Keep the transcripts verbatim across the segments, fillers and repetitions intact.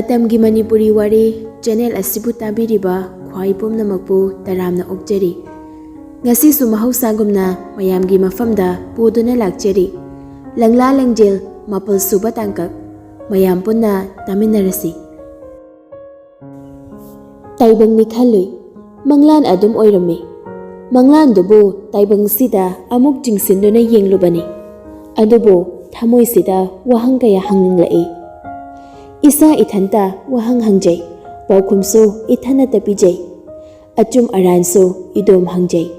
ꯃꯇꯝꯒꯤ ꯃꯅꯤꯄꯨꯔꯤ ꯋꯥꯔꯤ ꯆꯦꯅꯦꯜ ꯑꯁꯤꯕꯨ ꯇꯥꯕꯤꯔꯤꯕ ꯈ꯭ꯋꯥꯏ ꯄꯨꯝꯅꯃꯛꯄꯨ ꯇꯔꯥꯝꯅ ꯑꯣꯛꯆꯔꯤ꯫ ꯉꯁꯤꯁꯨ ꯃꯍꯧꯁꯥꯒꯨꯝꯅ ꯃꯌꯥꯝꯒꯤ ꯃꯐꯝꯗ ꯄꯨꯗꯨꯅ ꯂꯥꯛꯆꯔꯤ꯫ ꯂꯪꯂꯥ ꯂꯪꯖꯦꯜ ꯃꯥꯄꯜ ꯁꯨꯕ ꯇꯥꯡꯀꯛ꯫ ꯃꯌꯥꯝ ꯄꯨꯟꯅ ꯇꯥꯃꯤꯟꯅꯔꯁꯤ꯫ ꯇꯥꯏꯕꯪꯅꯤ ꯈꯜꯂꯨꯏ꯫ ꯃꯪꯂꯥꯟ ꯑꯗꯨꯝ ꯑꯣꯏꯔꯝꯃꯤ꯫ ꯃꯪꯂꯥꯟꯗꯨꯕꯨ ꯇꯥꯏꯕꯪꯁꯤꯗ ꯑꯃꯨꯛ ꯆꯤꯡꯁꯤꯟꯗꯨꯅ ꯌꯦꯡꯂꯨꯕꯅꯤ꯫ ꯑꯗꯨꯕꯨ ꯊꯃꯣꯏꯁꯤꯗ ꯋꯥꯍꯪ ꯀꯌꯥ ꯍꯪꯅꯤꯡꯂꯛꯏ꯫ ꯏꯁꯥ ꯏꯊꯟꯇ ꯋꯥꯍꯪ ꯍꯪꯖꯩ, ꯄꯥꯎꯈꯨꯝꯁꯨ ꯏꯊꯟꯇ ꯄꯤꯖꯩ, ꯑꯆꯨꯝ ꯑꯔꯥꯟꯁꯨ ꯏꯗꯣꯝ ꯍꯪꯖꯩ꯫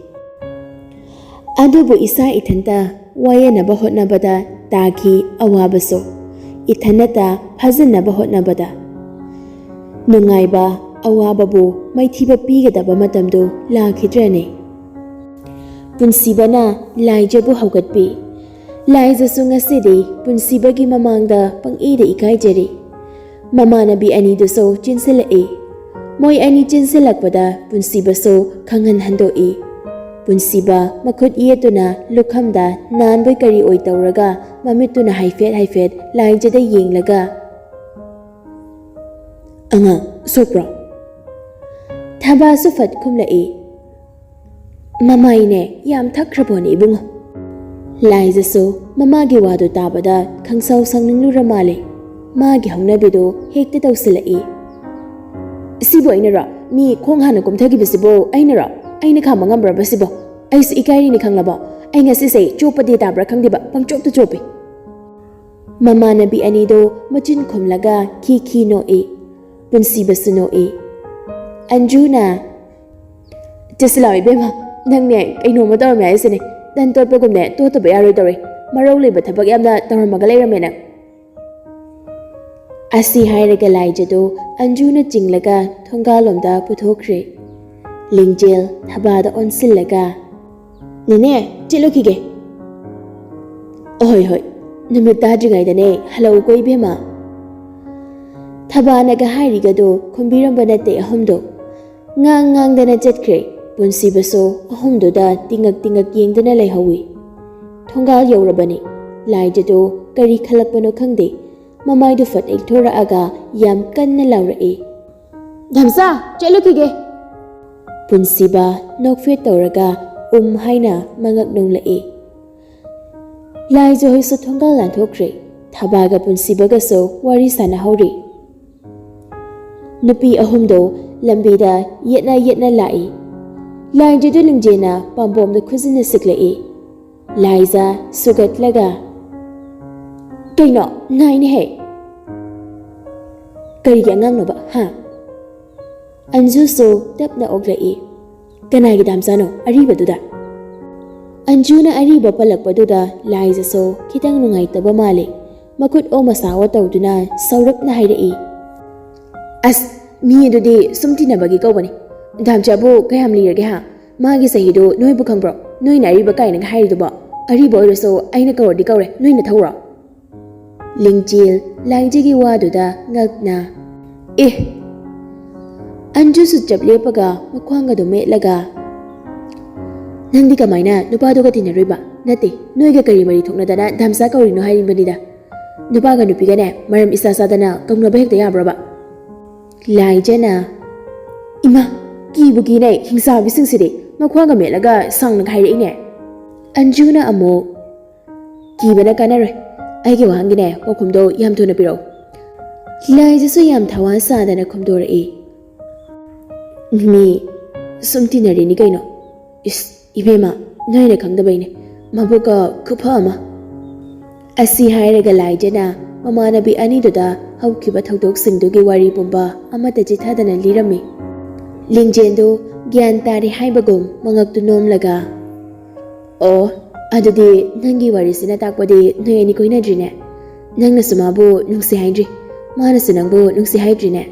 ꯑꯗꯨꯕꯨ ꯏꯁꯥ ꯏꯊꯟꯇ ꯋꯥꯌꯦꯟꯅꯕ ꯍꯣꯠꯅꯕꯗ ꯇꯥꯈꯤ ꯑꯋꯥꯕꯁꯨ, ꯏꯊꯟꯇ ꯐꯥꯖꯤꯟꯅꯕ ꯍꯣꯠꯅꯕꯗ꯫ ꯅꯨꯡꯉꯥꯏꯕ ꯑꯋꯥꯕꯕꯨ ꯃꯥꯏꯊꯤꯕ ꯄꯤꯒꯗꯕ ꯃꯇꯝꯗꯨ ꯂꯥꯛꯈꯤꯗ꯭ꯔꯅꯦ? ꯄꯨꯟꯁꯤꯕꯅ ꯂꯥꯏꯖꯕꯨ ꯍꯧꯒꯠꯄꯤ꯫ ꯂꯥꯏꯖꯁꯨ ꯉꯁꯤꯗꯤ ꯄꯨꯟꯁꯤꯕꯒꯤ ꯃꯃꯥꯡꯗ ꯄꯪꯏꯗ ꯏꯀꯥꯏꯖꯔꯤ꯫ ꯃꯃꯥꯟꯅꯕꯤ ꯑꯅꯤꯗꯨꯁꯨ ꯆꯦꯟꯁꯤꯜꯂꯛꯏ꯫ ꯃꯣꯏ ꯑꯅꯤ ꯆꯦꯟꯁꯤꯜꯂꯛꯄꯗ ꯄꯨꯟꯁꯤꯕꯁꯨ ꯈꯪꯍꯟ ꯍꯟꯗꯣꯛꯏ꯫ ꯄꯨꯟꯁꯤꯕ ꯃꯈꯨꯠ ꯌꯦꯠꯇꯨꯅ ꯂꯨꯈꯝꯗ ꯅꯥꯟꯕꯣꯏ ꯀꯔꯤ ꯑꯣꯏ ꯇꯧꯔꯒ ꯃꯃꯤꯠꯇꯨꯅ ꯍꯥꯏꯐꯦꯠ ꯍꯥꯏꯐꯦꯠ ꯂꯥꯏꯖꯗ ꯌꯦꯡꯂꯒ, "ꯑꯉꯥꯡ, ꯁꯣꯛꯄ꯭ꯔꯣ?" ꯊꯕꯥꯁꯨ ꯐꯠ ꯈꯨꯝꯂꯛꯏ꯫ "ꯃꯃꯥꯏꯅꯦ ꯌꯥꯝ ꯊꯛꯈ꯭ꯔꯕꯣꯅꯦ ꯏꯕꯨꯡꯉꯣ꯫" ꯂꯥꯏꯖꯁꯨ ꯃꯃꯥꯒꯤ ꯋꯥꯗꯨ ꯇꯥꯕꯗ ꯈꯪꯁꯥꯎ ꯁꯥꯎꯅꯤꯡꯂꯨꯔ ꯃꯥꯜꯂꯦ꯫ ꯃꯥꯒꯤ ꯍꯧꯅꯕꯤꯗꯨ ꯍꯦꯛꯇ ꯇꯧꯁꯤꯜꯂꯛꯏ꯫ "ꯁꯤꯕꯨ ꯑꯩꯅꯔꯣ? ꯃꯤ ꯈꯣꯡ ꯍꯥꯟꯅ ꯀꯨꯝꯊꯈꯤꯕꯁꯤꯕꯨ ꯑꯩꯅꯔꯣ? ꯑꯩꯅ ꯈꯥꯝꯕ ꯉꯝꯕ꯭ꯔꯕ ꯁꯤꯕꯣ? ꯑꯩꯁꯨ ꯏꯀꯥꯏꯔꯤꯅꯤ ꯈꯪꯂꯕꯣ? ꯑꯩ ꯉꯁꯤꯁꯦ ꯆꯣꯞꯄꯗꯤ ꯇꯥꯕ꯭ꯔꯥ ꯈꯪꯗꯦꯕ, ꯄꯪꯆꯣꯞꯇ ꯆꯣꯞꯄꯤ꯫" ꯃꯃꯥꯟꯅꯕꯤ ꯑꯅꯤꯗꯣ ꯃꯆꯤꯟ ꯈꯨꯝꯂꯒ ꯈꯤ ꯈꯤ ꯅꯣꯛꯏ꯫ ꯄꯨꯟꯁꯤꯕꯁꯨ ꯅꯣꯛꯏ꯫ ꯑꯟꯖꯨꯅ, "ꯆꯠꯁꯤ ꯂꯥꯛꯑꯣ ꯏꯕꯦꯝꯃ, ꯅꯪꯅꯦ ꯀꯩꯅꯣꯝꯃ ꯇꯧꯔꯝꯃꯦ ꯍꯥꯏꯁꯤꯅꯦ꯫ ꯇꯟ ꯇꯣꯠꯄꯒꯨꯝꯅꯦ ꯇꯣꯠꯇꯕ ꯌꯥꯔꯣꯏ ꯇꯧꯔꯦ꯫ ꯃꯔꯧ ꯂꯩꯕ ꯊꯕꯛ ꯌꯥꯝꯅ ꯇꯧꯔꯝꯃꯒ ꯂꯩꯔꯝꯃꯦ ꯅꯪ꯫" ꯑꯁꯤ ꯍꯥꯏꯔꯒ ꯂꯥꯏꯖꯗꯨ ꯑꯟꯖꯨꯅ ꯆꯤꯡꯂꯒ ꯊꯣꯡꯒꯥꯜꯂꯣꯝꯗ ꯄꯨꯊꯣꯛꯈ꯭ꯔꯦ꯫ ꯂꯤꯡꯖꯦꯜ ꯊꯕꯥꯗ ꯑꯣꯟꯁꯤꯜꯂꯒ, "ꯅꯦꯅꯦ, ꯆꯠꯂꯨꯈꯤꯒꯦ꯫" "ꯑꯍꯣꯏ ꯍꯣꯏ, ꯅꯨꯃꯤꯠ ꯇꯥꯗ꯭ꯔꯤꯉꯩꯗꯅꯦ ꯍꯜꯂꯛꯎꯀꯣ ꯏꯕꯦꯝꯃ꯫" ꯊꯕꯥꯅꯒ ꯍꯥꯏꯔꯤꯒꯗꯨ ꯈꯨꯝꯕꯤꯔꯝꯕ ꯅꯠꯇꯦ ꯑꯍꯨꯝꯗꯣ꯫ ꯉꯥꯡ ꯉꯥꯡꯗꯅ ꯆꯠꯈ꯭ꯔꯦ꯫ ꯄꯨꯟꯁꯤꯕꯁꯨ ꯑꯍꯨꯝꯗꯨꯗ ꯇꯤꯡꯉꯛ ꯇꯤꯡꯉꯛ ꯌꯦꯡꯗꯨꯅ ꯂꯩꯍꯧꯏ꯫ ꯊꯣꯡꯒꯥꯜ ꯌꯧꯔꯕꯅꯤ꯫ ꯂꯥꯏꯖꯗꯨ ꯀꯔꯤ ꯈꯜꯂꯛꯄꯅꯣ ꯈꯪꯗꯦ꯫ ꯃꯃꯥꯏꯗꯨ ꯐꯠ ꯏꯛꯊꯣꯔꯛꯑꯒ ꯌꯥꯝ ꯀꯟꯅ ꯂꯥꯎꯔꯛꯏ꯫ "ꯗꯥꯝꯆꯥ, ꯆꯠꯂꯨꯈꯤꯒꯦ!" ꯄꯨꯟꯁꯤꯕ ꯅꯣꯛꯐꯦꯠ ꯇꯧꯔꯒ ꯎꯝ ꯍꯥꯏꯅ ꯃꯉꯛ ꯅꯣꯡꯂꯛꯏ꯫ ꯂꯥꯏꯖ ꯍꯣꯏꯁꯨ ꯊꯣꯡꯒꯥꯜ ꯂꯥꯟꯊꯣꯛꯈ꯭ꯔꯦ꯫ ꯊꯕꯥꯒ ꯄꯨꯟꯁꯤꯕꯒꯁꯨ ꯋꯥꯔꯤ ꯁꯥꯟꯅꯍꯧꯔꯤ꯫ ꯅꯨꯄꯤ ꯑꯍꯨꯝꯗꯣ ꯂꯝꯕꯤꯗ ꯌꯦꯠꯅ ꯌꯦꯠꯅ ꯂꯥꯛꯏ꯫ ꯂꯥꯏꯖꯗꯨ ꯂꯤꯡꯖꯦꯜꯅ ꯄꯥꯝꯕꯣꯝꯗ ꯈꯨꯖꯤꯟꯅ ꯁꯤꯛꯂꯛꯏ꯫ ꯂꯥꯏꯖ ꯁꯨꯒꯠꯂꯒ, "ꯀꯩꯅꯣ, ꯅꯥꯏꯅꯦꯍꯦ!" "ꯀꯔꯤꯒꯤ ꯑꯉꯥꯡꯅꯣꯕ, ꯍꯥ?" ꯑꯟꯖꯨꯁꯨ ꯇꯞꯅ ꯑꯣꯛꯂꯛꯏ꯫ "ꯀꯅꯥꯒꯤ ꯗꯥꯝꯆꯥꯅꯣ ꯑꯔꯤꯕꯗꯨꯗ?" ꯑꯟꯖꯨꯅ ꯑꯔꯤꯕ ꯄꯜꯂꯛꯄꯗꯨꯗ ꯂꯥꯏꯖꯁꯨ ꯈꯤꯇꯪ ꯅꯨꯡꯉꯥꯏꯇꯕ ꯃꯥꯜꯂꯦ꯫ ꯃꯈꯨꯠ ꯑꯣ ꯃꯁꯥ ꯑꯣ ꯇꯧꯗꯨꯅ ꯁꯧꯔꯞꯅ ꯍꯥꯏꯔꯛꯏ꯫ "ꯑꯁ, ꯃꯤ ꯑꯗꯨꯗꯤ ꯁꯨꯝ ꯇꯤꯟꯅꯕꯒꯤ ꯀꯧꯕꯅꯤ꯫ ꯗꯥꯝꯆꯥꯕꯨ ꯀꯌꯥꯝ ꯂꯤꯔꯒꯦ, ꯍꯥ? ꯃꯥꯒꯤ ꯆꯍꯤꯗꯨ ꯅꯣꯏꯕꯨ ꯈꯪꯕ꯭ꯔꯣ? ꯅꯣꯏꯅ ꯑꯔꯤꯕ ꯀꯥꯏꯅꯒ ꯍꯥꯏꯔꯤꯗꯨꯕꯣ? ꯑꯔꯤꯕ ꯑꯣꯏꯔꯁꯨ ꯑꯩꯅ ꯀꯧꯔꯗꯤ ꯀꯧꯔꯦ, ꯅꯣꯏ ꯅꯊꯧꯔꯣ?" ꯂꯤꯡꯖꯦꯜ ꯂꯥꯏꯖꯒꯤ ꯋꯥꯗꯨꯗ ꯉꯛꯅ, "ꯑꯦ!" ꯑꯟꯖꯨꯁꯨ ꯆꯞ ꯂꯦꯞꯄꯒ ꯃꯈ꯭ꯋꯥꯡꯒꯗꯨ ꯃꯦꯠꯂꯒ, "ꯅꯪꯗꯤ ꯀꯃꯥꯏꯅ ꯅꯨꯄꯥꯗꯨꯒ ꯇꯤꯟꯅꯔꯨꯏꯕ? ꯅꯠꯇꯦ, ꯅꯣꯏꯒ ꯀꯔꯤ ꯃꯔꯤ ꯊꯣꯛꯅꯗꯅ ꯗꯥꯝꯆꯥ ꯀꯧꯔꯤꯅꯣ ꯍꯥꯏꯔꯤꯕꯅꯤꯗ꯫ ꯅꯨꯄꯥꯒ ꯅꯨꯄꯤꯒꯅꯦ ꯃꯔꯝ ꯏꯆꯥ ꯆꯥꯗꯅ ꯀꯧꯅꯕ ꯍꯦꯛꯇ ꯌꯥꯕ꯭ꯔꯣꯕ?" ꯂꯥꯏꯖꯅ, "ꯏꯃꯥ, ꯀꯤꯕꯨ ꯀꯤꯅꯦ, ꯍꯤꯡꯆꯥꯕꯤꯁꯤꯡꯁꯤꯗꯤ!" ꯃꯈ꯭ꯋꯥꯡꯒ ꯃꯦꯠꯂꯒ ꯁꯥꯡꯅꯒ ꯍꯥꯏꯔꯛꯏꯅꯦ꯫ ꯑꯟꯖꯨꯅ ꯑꯃꯨꯛ, "ꯀꯤꯕꯅ ꯀꯥꯟꯅꯔꯣꯏ꯫ ꯑꯩꯒꯤ ꯋꯥꯍꯪꯒꯤꯅꯦ ꯄꯥꯎꯈꯨꯝꯗꯣ ꯌꯥꯝ ꯊꯨꯅ ꯄꯤꯔꯛꯎ꯫" ꯂꯥꯏꯖꯁꯨ ꯌꯥꯝ ꯊꯋꯥ ꯁꯥꯗꯅ ꯈꯨꯝꯗꯣꯔꯛꯏ꯫ "ꯃꯤ ꯁꯨꯝ ꯇꯤꯟꯅꯔꯤꯅꯤ ꯀꯩꯅꯣ꯫ ꯏꯁ, ꯏꯕꯦꯝꯃ, ꯅꯣꯏꯅ ꯈꯪꯗꯕꯩꯅꯦ꯫ ꯃꯕꯨꯛꯀ ꯈꯨꯐ ꯑꯃ!" ꯑꯁꯤ ꯍꯥꯏꯔꯒ ꯂꯥꯏꯖꯅ ꯃꯃꯥꯟꯅꯕꯤ ꯑꯅꯤꯗꯨꯗ ꯍꯧꯈꯤꯕ ꯊꯧꯗꯣꯛꯁꯤꯡꯗꯨꯒꯤ ꯋꯥꯔꯤ ꯄꯨꯝꯕ ꯑꯃꯠꯇ ꯆꯤꯊꯗꯅ ꯂꯤꯔꯝꯃꯤ꯫ ꯂꯤꯡꯖꯦꯜꯗꯨ ꯒ꯭ꯌꯥꯟ ꯇꯥꯔꯦ ꯍꯥꯏꯕꯒꯨꯝ ꯃꯉꯛꯇꯨ ꯅꯣꯝꯂꯒ, "ꯑꯣ, ꯑꯗꯨꯗꯤ ꯅꯪꯒꯤ ꯋꯥꯔꯤꯁꯤꯅ ꯇꯥꯛꯄꯗꯤ ꯅꯣꯏ ꯑꯅꯤ ꯀꯣꯏꯅꯗ꯭ꯔꯤꯅꯦ? ꯅꯪꯅꯁꯨ ꯃꯥꯕꯨ ꯅꯨꯡꯁꯤ ꯍꯥꯏꯗ꯭ꯔꯤ, ꯃꯥꯅꯁꯨ ꯅꯪꯕꯨ ꯅꯨꯡꯁꯤ ꯍꯥꯏꯗ꯭ꯔꯤꯅꯦ?"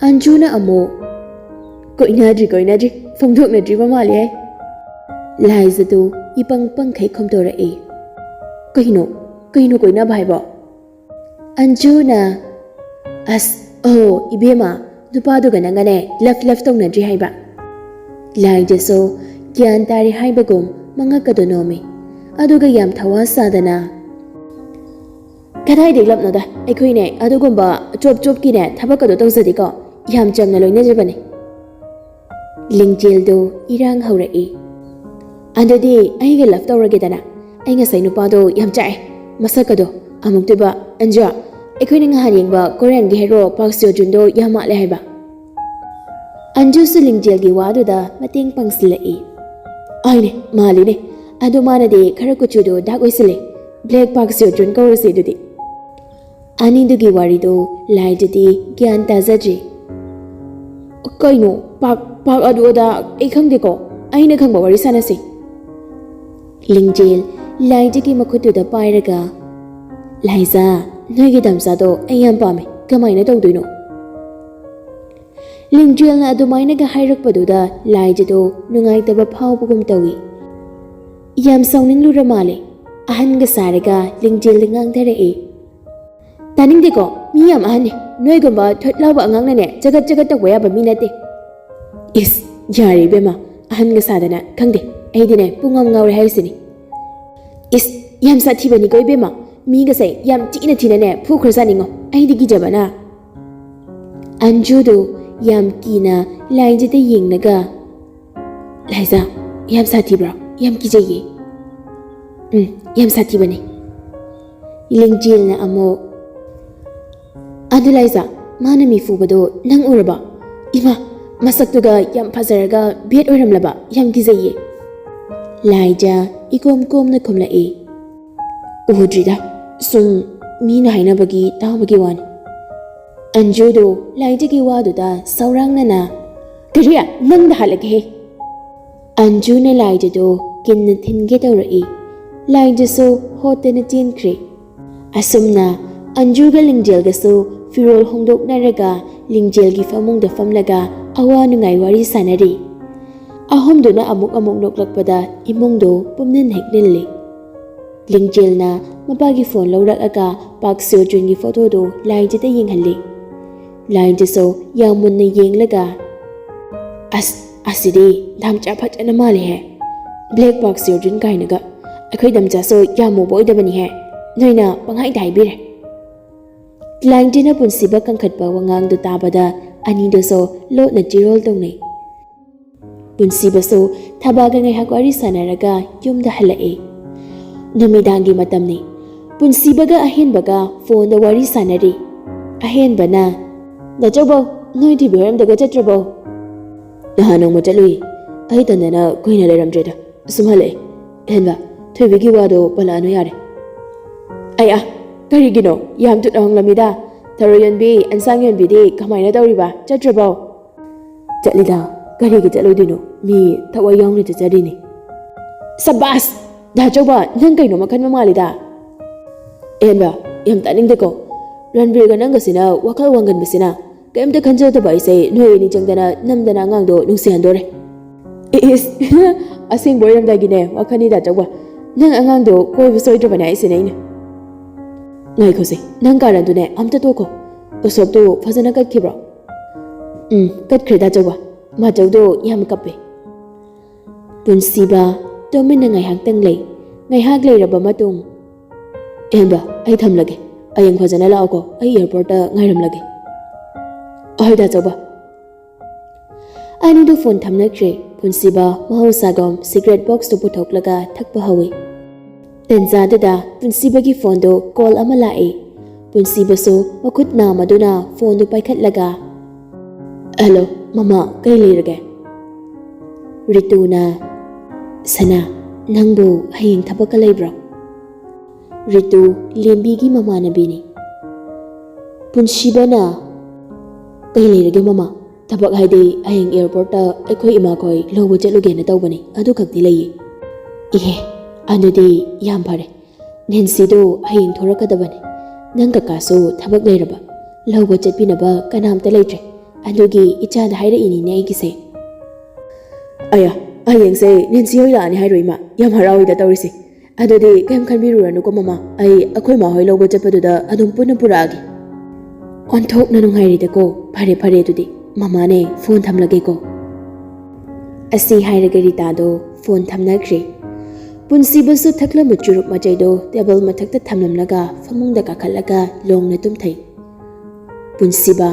ꯑꯟꯖꯨꯅ ꯑꯃꯨꯛ, "ꯀꯣꯏꯅꯗ꯭ꯔꯤ, ꯀꯣꯏꯅꯗ꯭ꯔꯤ, ꯐꯣꯡꯗꯣꯛꯅꯗ꯭ꯔꯤꯕ ꯃꯥꯜꯂꯦ ꯍꯥꯏ꯫" ꯂꯥꯏꯖꯗꯨ ꯏꯄꯪ ꯄꯪꯈꯩ ꯈꯨꯝꯗꯣꯔꯛꯏ꯫ "ꯀꯩꯅꯣ, ꯀꯩꯅꯣ ꯀꯣꯏꯅꯕ ꯍꯥꯏꯕꯣ?" ꯑꯟꯖꯨꯅ, "ꯑꯁ, ꯑꯣ, ꯏꯕꯦꯝꯃ, ꯅꯨꯄꯥꯗꯨꯒ ꯅꯪꯒꯅꯦ ꯂꯞ ꯂꯞ ꯇꯧꯅꯗ꯭ꯔꯤ ꯍꯥꯏꯕ꯫" ꯂꯥꯏꯖꯁꯨ ꯒ꯭ꯌꯥꯟ ꯇꯥꯔꯦ ꯍꯥꯏꯕꯒꯨꯝ ꯃꯉꯛꯀꯗꯣ ꯅꯣꯝꯃꯤ꯫ ꯑꯗꯨꯒ ꯌꯥꯝ ꯊꯋꯥ ꯁꯥꯗꯅ, ꯀꯗꯥꯏꯗꯒꯤ ꯂꯞꯅꯣꯗ? ꯑꯩꯈꯣꯏꯅꯦ ꯑꯗꯨꯒꯨꯝꯕ ꯆꯣꯞ ꯆꯣꯞꯀꯤꯅꯦ ꯊꯕꯛ ꯑꯗꯨ ꯇꯧꯖꯗꯦꯀꯣ꯫ ꯌꯥꯝ ꯆꯝꯅ ꯂꯣꯏꯅꯖꯕꯅꯦ꯫ ꯂꯤꯡꯖꯦꯜꯗꯨ ꯏꯔꯥꯡ ꯍꯧꯔꯛꯏ꯫ "ꯑꯗꯨꯗꯤ ꯑꯩꯒ ꯂꯞ ꯇꯧꯔꯒꯦꯗꯅ꯫ ꯑꯩ ꯉꯁꯥꯏ ꯅꯨꯄꯥꯗꯣ ꯌꯥꯝ ꯆꯥꯛꯑꯦ꯫ ꯃꯁꯛꯀꯗꯣ ꯑꯃꯨꯛꯇꯣꯏꯕ꯫ ꯑꯟꯖꯨ, ꯑꯩꯈꯣꯏꯅ ꯉꯍꯥꯟ ꯌꯦꯡꯕ ꯀꯣꯔꯤꯌꯟꯒꯤ ꯍꯦꯔꯣ ꯄꯥꯛ ꯁꯤꯌꯣ ꯖꯨꯟꯗꯣ ꯌꯥꯝ ꯃꯥꯜꯂꯦ ꯍꯥꯏꯕ?" ꯑꯟꯖꯨꯁꯨ ꯂꯤꯡꯖꯦꯜꯒꯤ ꯋꯥꯗꯨꯗ ꯃꯇꯦꯡ ꯄꯥꯡꯁꯤꯜꯂꯛꯏ꯫ "ꯍꯣꯏꯅꯦ, ꯃꯥꯜꯂꯤꯅꯦ꯫ ꯑꯗꯣ ꯃꯥꯅꯗꯤ ꯈꯔ ꯀꯨꯆꯨꯗꯣ ꯗꯥꯛ ꯑꯣꯏꯁꯤꯜꯂꯦ꯫ ꯕ꯭ꯂꯦꯛ ꯄꯥꯛ ꯁꯤꯌꯣ ꯖꯨꯟ ꯀꯧꯔꯁꯦ ꯑꯗꯨꯗꯤ꯫" ꯑꯅꯤꯗꯨꯒꯤ ꯋꯥꯔꯤꯗꯣ ꯂꯥꯏꯖꯗꯤ ꯒ꯭ꯌꯥꯟ ꯇꯥꯖꯗ꯭ꯔꯤ꯫ "ꯀꯩꯅꯣ? ꯄꯥꯛ, ꯄꯥꯛ ꯑꯗꯨ ꯑꯗꯥ ꯑꯩ ꯈꯪꯗꯦꯀꯣ꯫ ꯑꯩꯅ ꯈꯪꯕ ꯋꯥꯔꯤ ꯁꯥꯟꯅꯁꯤ꯫" ꯂꯤꯡꯖꯦꯜ ꯂꯥꯏꯖꯒꯤ ꯃꯈꯨꯠꯇꯨꯗ ꯄꯥꯏꯔꯒ, "ꯂꯥꯏꯖ, ꯅꯣꯏꯒꯤ ꯗꯝꯆꯥꯗꯣ ꯑꯩ ꯌꯥꯝ ꯄꯥꯝꯃꯦ꯫ ꯀꯃꯥꯏꯅ ꯇꯧꯗꯣꯏꯅꯣ?" ꯂꯤꯡꯖꯦꯜꯅ ꯑꯗꯨꯃꯥꯏꯅꯒ ꯍꯥꯏꯔꯛꯄꯗꯨꯗ ꯂꯥꯏꯖꯗꯣ ꯅꯨꯡꯉꯥꯏꯇꯕ ꯐꯥꯎꯕꯒꯨꯝ ꯇꯧꯏ꯫ ꯌꯥꯝ ꯁꯥꯎꯅꯤꯡꯂꯨꯔ ꯃꯥꯜꯂꯦ꯫ ꯑꯍꯟꯒ ꯁꯥꯔꯒ ꯂꯤꯡꯖꯦꯜꯗ ꯉꯥꯡꯊꯔꯛꯑꯦ꯫ "ꯇꯥꯅꯤꯡꯗꯦꯀꯣ, ꯃꯤ ꯌꯥꯝ ꯑꯍꯟꯅꯤ꯫ ꯅꯣꯏꯒꯨꯝꯕ ꯊꯨꯠ ꯂꯥꯎꯕ ꯑꯉꯥꯡꯅꯅꯦ ꯆꯒꯠ ꯆꯒꯠ ꯇꯧꯕ ꯌꯥꯕ ꯃꯤ ꯅꯠꯇꯦ꯫" "ꯏꯁ, ꯌꯥꯔꯦ ꯏꯕꯦꯝꯃ, ꯑꯍꯟꯒ ꯁꯥꯗꯅ꯫ ꯈꯪꯗꯦ, ꯑꯩꯗꯤꯅꯦ ꯄꯨꯡꯉꯥꯎ ꯉꯥꯎꯔꯦ ꯍꯥꯏꯁꯤꯅꯤ꯫" "ꯏꯁ, ꯌꯥꯝ ꯁꯥꯊꯤꯕꯅꯤꯀꯣ ꯏꯕꯦꯝꯃ, ꯃꯤꯒꯁꯦ ꯌꯥꯝ ꯊꯤꯅ ꯊꯤꯅꯅꯦ ꯐꯨꯈ꯭ꯔꯖꯥꯠꯅꯤꯉꯣ, ꯑꯩꯗꯤ ꯀꯤꯖꯕꯅ꯫" ꯑꯟꯖꯨꯗꯨ ꯌꯥꯝ ꯀꯤꯅ ꯂꯥꯏꯖꯗ ꯌꯦꯡꯂꯒ, "ꯂꯥꯏꯖ, ꯌꯥꯝ ꯁꯥꯊꯤꯕ꯭ꯔꯣ? ꯌꯥꯝ ꯀꯤꯖꯩꯌꯦ꯫" "ꯎꯝ, ꯌꯥꯝ ꯁꯥꯊꯤꯕꯅꯦ꯫" ꯂꯤꯡꯖꯦꯜꯅ ꯑꯃꯨꯛ, "ꯑꯗꯨ ꯂꯥꯏꯖ, ꯃꯥꯅ ꯃꯤ ꯐꯨꯕꯗꯣ ꯅꯪ ꯎꯔꯕ? ꯏꯃꯥ, ꯃꯁꯛꯇꯨꯒ ꯌꯥꯝ ꯐꯖꯔꯒ ꯕꯦꯠ ꯑꯣꯏꯔꯝꯂꯕ, ꯌꯥꯝ ꯀꯤꯖꯩꯌꯦ꯫" ꯂꯥꯏꯖ ꯏꯀꯣꯝ ꯀꯣꯝꯅ ꯈꯨꯝꯂꯛꯏ, "ꯎꯗ꯭ꯔꯤꯗ, ꯁꯨꯝ ꯃꯤꯅ ꯍꯥꯏꯅꯕꯒꯤ ꯇꯥꯕꯒꯤ ꯋꯥꯅꯤ꯫" ꯑꯟꯖꯨꯗꯨ ꯂꯥꯏꯖꯒꯤ ꯋꯥꯗꯨꯗ ꯁꯧꯔꯥꯡꯅꯅ, "ꯀꯔꯤ? ꯅꯪꯗ ꯍꯥꯠꯂꯒꯦꯍꯦ!" ꯑꯟꯖꯨꯅ ꯂꯥꯏꯖꯗꯨ ꯀꯤꯟꯅ ꯊꯤꯟꯒꯦ ꯇꯧꯔꯛꯏ꯫ ꯂꯥꯏꯖꯁꯨ ꯍꯣꯠꯇꯅ ꯆꯦꯟꯈ꯭ꯔꯦ꯫ ꯑꯁꯨꯝꯅ ꯑꯟꯖꯨꯒ ꯂꯤꯡꯖꯦꯜꯒꯁꯨ ꯐꯤꯔꯣꯜ ꯍꯣꯡꯗꯣꯛꯅꯔꯒ ꯂꯤꯡꯖꯦꯜꯒꯤ ꯐꯃꯨꯡꯗ ꯐꯝꯂꯒ ꯑꯋꯥ ꯅꯨꯡꯉꯥꯏ ꯋꯥꯔꯤ ꯁꯥꯟꯅꯔꯤ꯫ ꯑꯍꯨꯝꯗꯨꯅ ꯑꯃꯨꯛ ꯑꯃꯨꯛ ꯅꯣꯛꯂꯛꯄꯗ ꯏꯃꯨꯡꯗꯣ ꯄꯨꯝꯅꯤꯟ ꯍꯦꯛ ꯅꯤꯜꯂꯤ꯫ ꯂꯤꯡꯖꯦꯜꯅ ꯃꯄꯥꯒꯤ ꯐꯣꯟ ꯂꯧꯔꯛꯑꯒ ꯄꯥꯛ ꯁꯤꯌꯣꯖꯨꯟꯒꯤ ꯐꯣꯇꯣꯗꯣ ꯂꯥꯏꯖꯗ ꯌꯦꯡꯍꯜꯂꯤ꯫ ꯂꯥꯏꯖꯁꯨ ꯌꯥꯝ ꯃꯨꯟꯅ ꯌꯦꯡꯂꯒ, "ꯑꯁ, ꯑꯁꯤꯗꯤ ꯗꯥꯝꯆꯥ ꯐꯖꯅ ꯃꯥꯜꯂꯦꯍꯦ꯫ ꯕ꯭ꯂꯦꯛ ꯄꯥꯛ ꯁꯤꯌꯣꯖꯨꯟ ꯀꯥꯏꯅꯒ꯫ ꯑꯩꯈꯣꯏ ꯗꯥꯝꯆꯥꯁꯨ ꯌꯥꯝ ꯃꯨꯕ ꯑꯣꯏꯗꯕꯅꯤꯍꯦ꯫ ꯅꯣꯏꯅ ꯄꯪꯍꯥꯏꯗ ꯍꯥꯏꯕꯤꯔꯦ꯫ ꯀ꯭ꯂꯥꯏꯟꯇꯤꯅ ꯄꯨꯟꯁꯤꯕ ꯀꯟꯈꯠꯄ ꯋꯥꯉꯥꯡꯗꯨ ꯇꯥꯕꯗ ꯑꯅꯤꯗꯨꯁꯨ ꯂꯣꯠꯅ ꯆꯤꯔꯣꯜ ꯇꯧꯅꯩ꯫ ꯄꯨꯟꯁꯤꯕꯁꯨ ꯊꯕꯥꯒ ꯉꯥꯏꯍꯥꯛ ꯋꯥꯔꯤ ꯁꯥꯟꯅꯔꯒ ꯌꯨꯝꯗ ꯍꯜꯂꯛꯏ꯫ ꯅꯨꯃꯤꯗꯥꯡꯒꯤ ꯃꯇꯝꯅꯤ꯫ ꯄꯨꯟꯁꯤꯕꯒ ꯑꯍꯦꯟꯕꯒ ꯐꯣꯟꯗ ꯋꯥꯔꯤ ꯁꯥꯟꯅꯔꯤ꯫ ꯑꯍꯦꯟꯕꯅ, "ꯗꯥꯆꯧꯕꯧ, ꯅꯣꯏ ꯊꯣꯏꯕꯤ ꯍꯣꯏꯔꯣꯝꯗꯒ ꯆꯠꯇ꯭ꯔꯕꯣ?" "ꯅꯍꯥꯟ ꯅꯣꯡꯃ ꯆꯠꯂꯨꯏ꯫ ꯑꯩ ꯇꯟꯗꯅ ꯀꯨꯏꯅ ꯂꯩꯔꯝꯗ꯭ꯔꯦꯗ꯫ ꯁꯨꯝ ꯍꯜꯂꯛꯑꯦ꯫ ꯑꯍꯦꯟꯕ, ꯊꯣꯏꯕꯤꯒꯤ ꯋꯥꯗꯣ ꯄꯜꯂꯛꯑꯅꯨ ꯌꯥꯔꯦ꯫ ꯑꯌꯥ, ꯀꯔꯤꯒꯤꯅꯣ? ꯌꯥꯝ ꯊꯨꯅ ꯍꯣꯡꯂꯝꯃꯤꯗ꯫ ꯊꯔꯣꯏ ꯌꯣꯟꯕꯤ, ꯑꯦꯟꯁꯥꯡ ꯌꯣꯟꯕꯤꯗꯤ ꯀꯃꯥꯏꯅ ꯇꯧꯔꯤꯕ? ꯆꯠꯇ꯭ꯔꯕꯣ?" "ꯆꯠꯂꯤꯗ꯫ ꯀꯔꯤꯒꯤ ꯆꯠꯂꯣꯏꯗꯣꯏꯅꯣ? ꯃꯤ ꯊꯋꯥꯏ ꯌꯥꯎꯅ ꯆꯠꯆꯔꯤꯅꯤ꯫" "ꯁꯕꯥꯁ! ꯗꯥꯆꯧꯕ, ꯅꯪ ꯀꯩꯅꯣ ꯃꯈꯟ ꯑꯃ ꯃꯥꯜꯂꯤꯗ꯫" "ꯑꯍꯦꯟꯕ, ꯌꯥꯝ ꯇꯥꯅꯤꯡꯗꯦꯀꯣ꯫ ꯔꯟꯕꯤꯔꯒ ꯅꯪꯒꯁꯤꯅ ꯋꯥꯈꯜ ꯋꯥꯡꯒꯟꯕꯁꯤꯅ꯫ ꯀꯩꯝꯇ ꯈꯟꯖꯗꯕ ꯑꯩꯁꯦ ꯅꯣꯏ ꯑꯅꯤ ꯆꯪꯗꯅ ꯅꯝꯗꯅ ꯑꯉꯥꯡꯗꯣ ꯅꯨꯡꯁꯤꯍꯟꯗꯣꯔꯦ꯫" "ꯏꯁ, ꯑꯁꯦꯡꯕ ꯑꯣꯏꯔꯝꯗꯥꯏꯒꯤꯅꯦ ꯋꯥꯈꯜꯅꯤꯗ ꯑꯆꯧꯕ꯫ ꯅꯪ ꯑꯉꯥꯡꯗꯣ ꯀꯣꯏꯕ ꯁꯣꯏꯗ꯭ꯔꯕꯅꯦ ꯍꯥꯏꯁꯤꯅꯦ ꯑꯩꯅ꯫" "ꯉꯥꯏꯈꯣꯁꯦ, ꯅꯪ ꯀꯥꯔꯟꯗꯨꯅꯦ ꯑꯝꯇ ꯇꯣꯛꯈꯣ꯫ ꯎꯁꯣꯞꯇꯨ ꯐꯖꯅ ꯀꯠꯈꯤꯕ꯭ꯔꯣ?" "ꯎꯝ, ꯀꯠꯈ꯭ꯔꯦꯗ ꯑꯆꯧꯕ꯫ ꯃꯥꯆꯧꯗꯣ ꯌꯥꯝ ꯀꯞꯄꯦ꯫" ꯄꯨꯟꯁꯤꯕ ꯇꯨꯃꯤꯟꯅ ꯉꯥꯏꯍꯥꯛꯇꯪ ꯂꯩ꯫ ꯉꯥꯏꯍꯥꯛ ꯂꯩꯔꯕ ꯃꯇꯨꯡ, "ꯑꯍꯦꯟꯕ, ꯑꯩ ꯊꯝꯂꯒꯦ꯫ ꯍꯌꯦꯡ ꯐꯖꯅ ꯂꯥꯛꯑꯣꯀꯣ, ꯑꯩ ꯑꯦꯌꯥꯔꯄꯣꯔꯠꯇ ꯉꯥꯏꯔꯝꯂꯒꯦ꯫" "ꯍꯣꯏ ꯗꯥꯆꯧꯕ꯫" ꯑꯅꯤꯗꯨ ꯐꯣꯟ ꯊꯝꯅꯈ꯭ꯔꯦ꯫ ꯄꯨꯟꯁꯤꯕ ꯃꯍꯧꯁꯥꯒꯨꯝ ꯁꯤꯒꯔꯦꯠ ꯕꯣꯛꯁꯇꯨ ꯄꯨꯊꯣꯛꯂꯒ ꯊꯛꯄ ꯍꯧꯏ꯫ ꯇꯟꯖꯥꯗꯨꯗ ꯄꯨꯟꯁꯤꯕꯒꯤ ꯐꯣꯟꯗꯨ ꯀꯣꯜ ꯑꯃ ꯂꯥꯛꯏ꯫ ꯄꯨꯟꯁꯤꯕꯁꯨ ꯃꯈꯨꯠ ꯅꯥꯝꯃꯗꯨꯅ ꯐꯣꯟꯗꯨ ꯄꯥꯏꯈꯠꯂꯒ, "ꯍꯜꯂꯣ, ꯃꯃꯥ, ꯀꯩ ꯂꯩꯔꯒꯦ?" ꯔꯤꯇꯨꯅ, "ꯁꯅꯥ, ꯅꯪꯕꯨ ꯍꯌꯦꯡ ꯊꯕꯛꯀ ꯂꯩꯕ꯭ꯔꯣ?" ꯔꯤꯇꯨ ꯂꯦꯝꯕꯤꯒꯤ ꯃꯃꯥꯟꯅꯕꯤꯅꯤ꯫ ꯄꯨꯟꯁꯤꯕꯅ, "ꯀꯩ ꯂꯩꯔꯒꯦ ꯃꯃꯥ? ꯊꯕꯛ ꯍꯥꯏꯗꯤ ꯍꯌꯦꯡ ꯑꯦꯌꯥꯔꯄꯣꯔꯠꯇ ꯑꯩꯈꯣꯏ ꯏꯃꯥꯈꯣꯏ ꯂꯧꯕ ꯆꯠꯂꯨꯒꯦꯅ ꯇꯧꯕꯅꯤ, ꯑꯗꯨ ꯈꯛꯇꯤ ꯂꯩꯌꯦ꯫" "ꯏꯍꯦ, ꯑꯗꯨꯗꯤ ꯌꯥꯝ ꯐꯔꯦ꯫ ꯅꯦꯟꯁꯤꯗꯣ ꯍꯌꯦꯡ ꯊꯣꯔꯛꯀꯗꯕꯅꯤ꯫ ꯅꯪ ꯀꯀꯥꯁꯨ ꯊꯕꯛ ꯂꯩꯔꯕ, ꯂꯧꯕ ꯆꯠꯄꯤꯅꯕ ꯀꯅꯥꯝꯇ ꯂꯩꯇ꯭ꯔꯦ꯫ ꯑꯗꯨꯒꯤ ꯏꯆꯥꯗ ꯍꯥꯏꯔꯛꯏꯅꯤꯅꯦ ꯑꯩꯒꯤꯁꯦ꯫" "ꯑꯌꯥ, ꯍꯌꯦꯡꯁꯦ ꯅꯦꯟꯁꯤ ꯍꯣꯏ ꯂꯥꯛꯑꯅꯤ ꯍꯥꯏꯔꯣ ꯏꯃꯥ? ꯌꯥꯝ ꯍꯔꯥꯎꯏꯗ ꯇꯧꯔꯤꯁꯦ꯫ ꯑꯗꯨꯗꯤ ꯀꯩꯝ ꯈꯟꯕꯤꯔꯨꯔꯅꯨꯀꯣ ꯃꯃꯥ, ꯑꯩ ꯑꯩꯈꯣꯏ ꯃꯥ ꯍꯣꯏ ꯂꯧꯕ ꯆꯠꯄꯗꯨꯗ ꯑꯗꯨꯝ ꯄꯨꯟꯅ ꯄꯨꯔꯛꯑꯒꯦ꯫" "ꯑꯣꯟꯊꯣꯛꯅ ꯅꯨꯡꯉꯥꯏꯔꯦꯗꯀꯣ꯫ ꯐꯔꯦ ꯐꯔꯦ, ꯑꯗꯨꯗꯤ ꯃꯃꯥꯅꯦ, ꯐꯣꯟ ꯊꯝꯂꯒꯦꯀꯣ꯫" ꯑꯁꯤ ꯍꯥꯏꯔꯒ ꯔꯤꯇꯥꯗꯣ ꯐꯣꯟ ꯊꯝꯅꯈ꯭ꯔꯦ꯫ ꯄꯨꯟꯁꯤꯕꯁꯨ ꯊꯛꯂꯝꯕ ꯆꯨꯔꯨꯞ ꯃꯆꯩꯗꯣ ꯇꯦꯕꯜ ꯃꯊꯛꯇ ꯊꯝꯂꯝꯂꯒ ꯐꯃꯨꯡꯗ ꯀꯥꯈꯠꯂꯒ ꯂꯣꯡꯅ ꯇꯨꯝꯊꯩ꯫ ꯄꯨꯟꯁꯤꯕ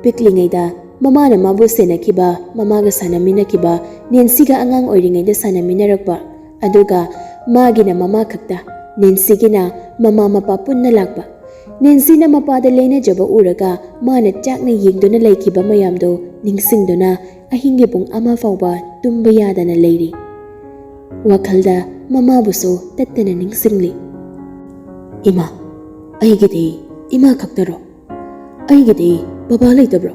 ꯄꯤꯛꯂꯤꯉꯩꯗ ꯃꯃꯥꯅ ꯃꯥꯕꯨ ꯁꯦꯟꯅꯈꯤꯕ, ꯃꯃꯥꯒ ꯁꯥꯟꯅꯃꯤꯟꯅꯈꯤꯕ, ꯅꯦꯟꯁꯤꯒ ꯑꯉꯥꯡ ꯑꯣꯏꯔꯤꯉꯩꯗ ꯁꯥꯟꯅꯃꯤꯟꯅꯔꯛꯄ, ꯑꯗꯨꯒ ꯃꯥꯒꯤꯅ ꯃꯃꯥ ꯈꯛꯇ, ꯅꯦꯟꯁꯤꯒꯤꯅ ꯃꯃꯥ ꯃꯄꯥ ꯄꯨꯟꯅ ꯂꯥꯛꯄ꯫ ꯅꯦꯟꯁꯤꯅ ꯃꯄꯥꯗ ꯂꯦꯟꯅꯖꯕ ꯎꯔꯒ ꯃꯥꯅ ꯆꯥꯛꯅ ꯌꯦꯡꯗꯨꯅ ꯂꯩꯈꯤꯕ ꯃꯌꯥꯝꯗꯣ ꯅꯤꯡꯁꯤꯡꯗꯨꯅ ꯑꯍꯤꯡꯒꯤ ꯄꯨꯡ ꯑꯃ ꯐꯥꯎꯕ ꯇꯨꯝꯕ ꯌꯥꯗꯅ ꯂꯩꯔꯤ꯫ ꯋꯥꯈꯜꯗ ꯃꯃꯥꯕꯨꯁꯨ ꯇꯠꯇꯅ ꯅꯤꯡꯁꯤꯡꯂꯤ꯫ "ꯏꯃꯥ, ꯑꯩꯒꯤꯗꯤ ꯏꯃꯥ ꯈꯛꯇꯔꯣ? ꯑꯩꯒꯤꯗꯤ ꯕꯕꯥ ꯂꯩꯇꯕ꯭ꯔꯣ?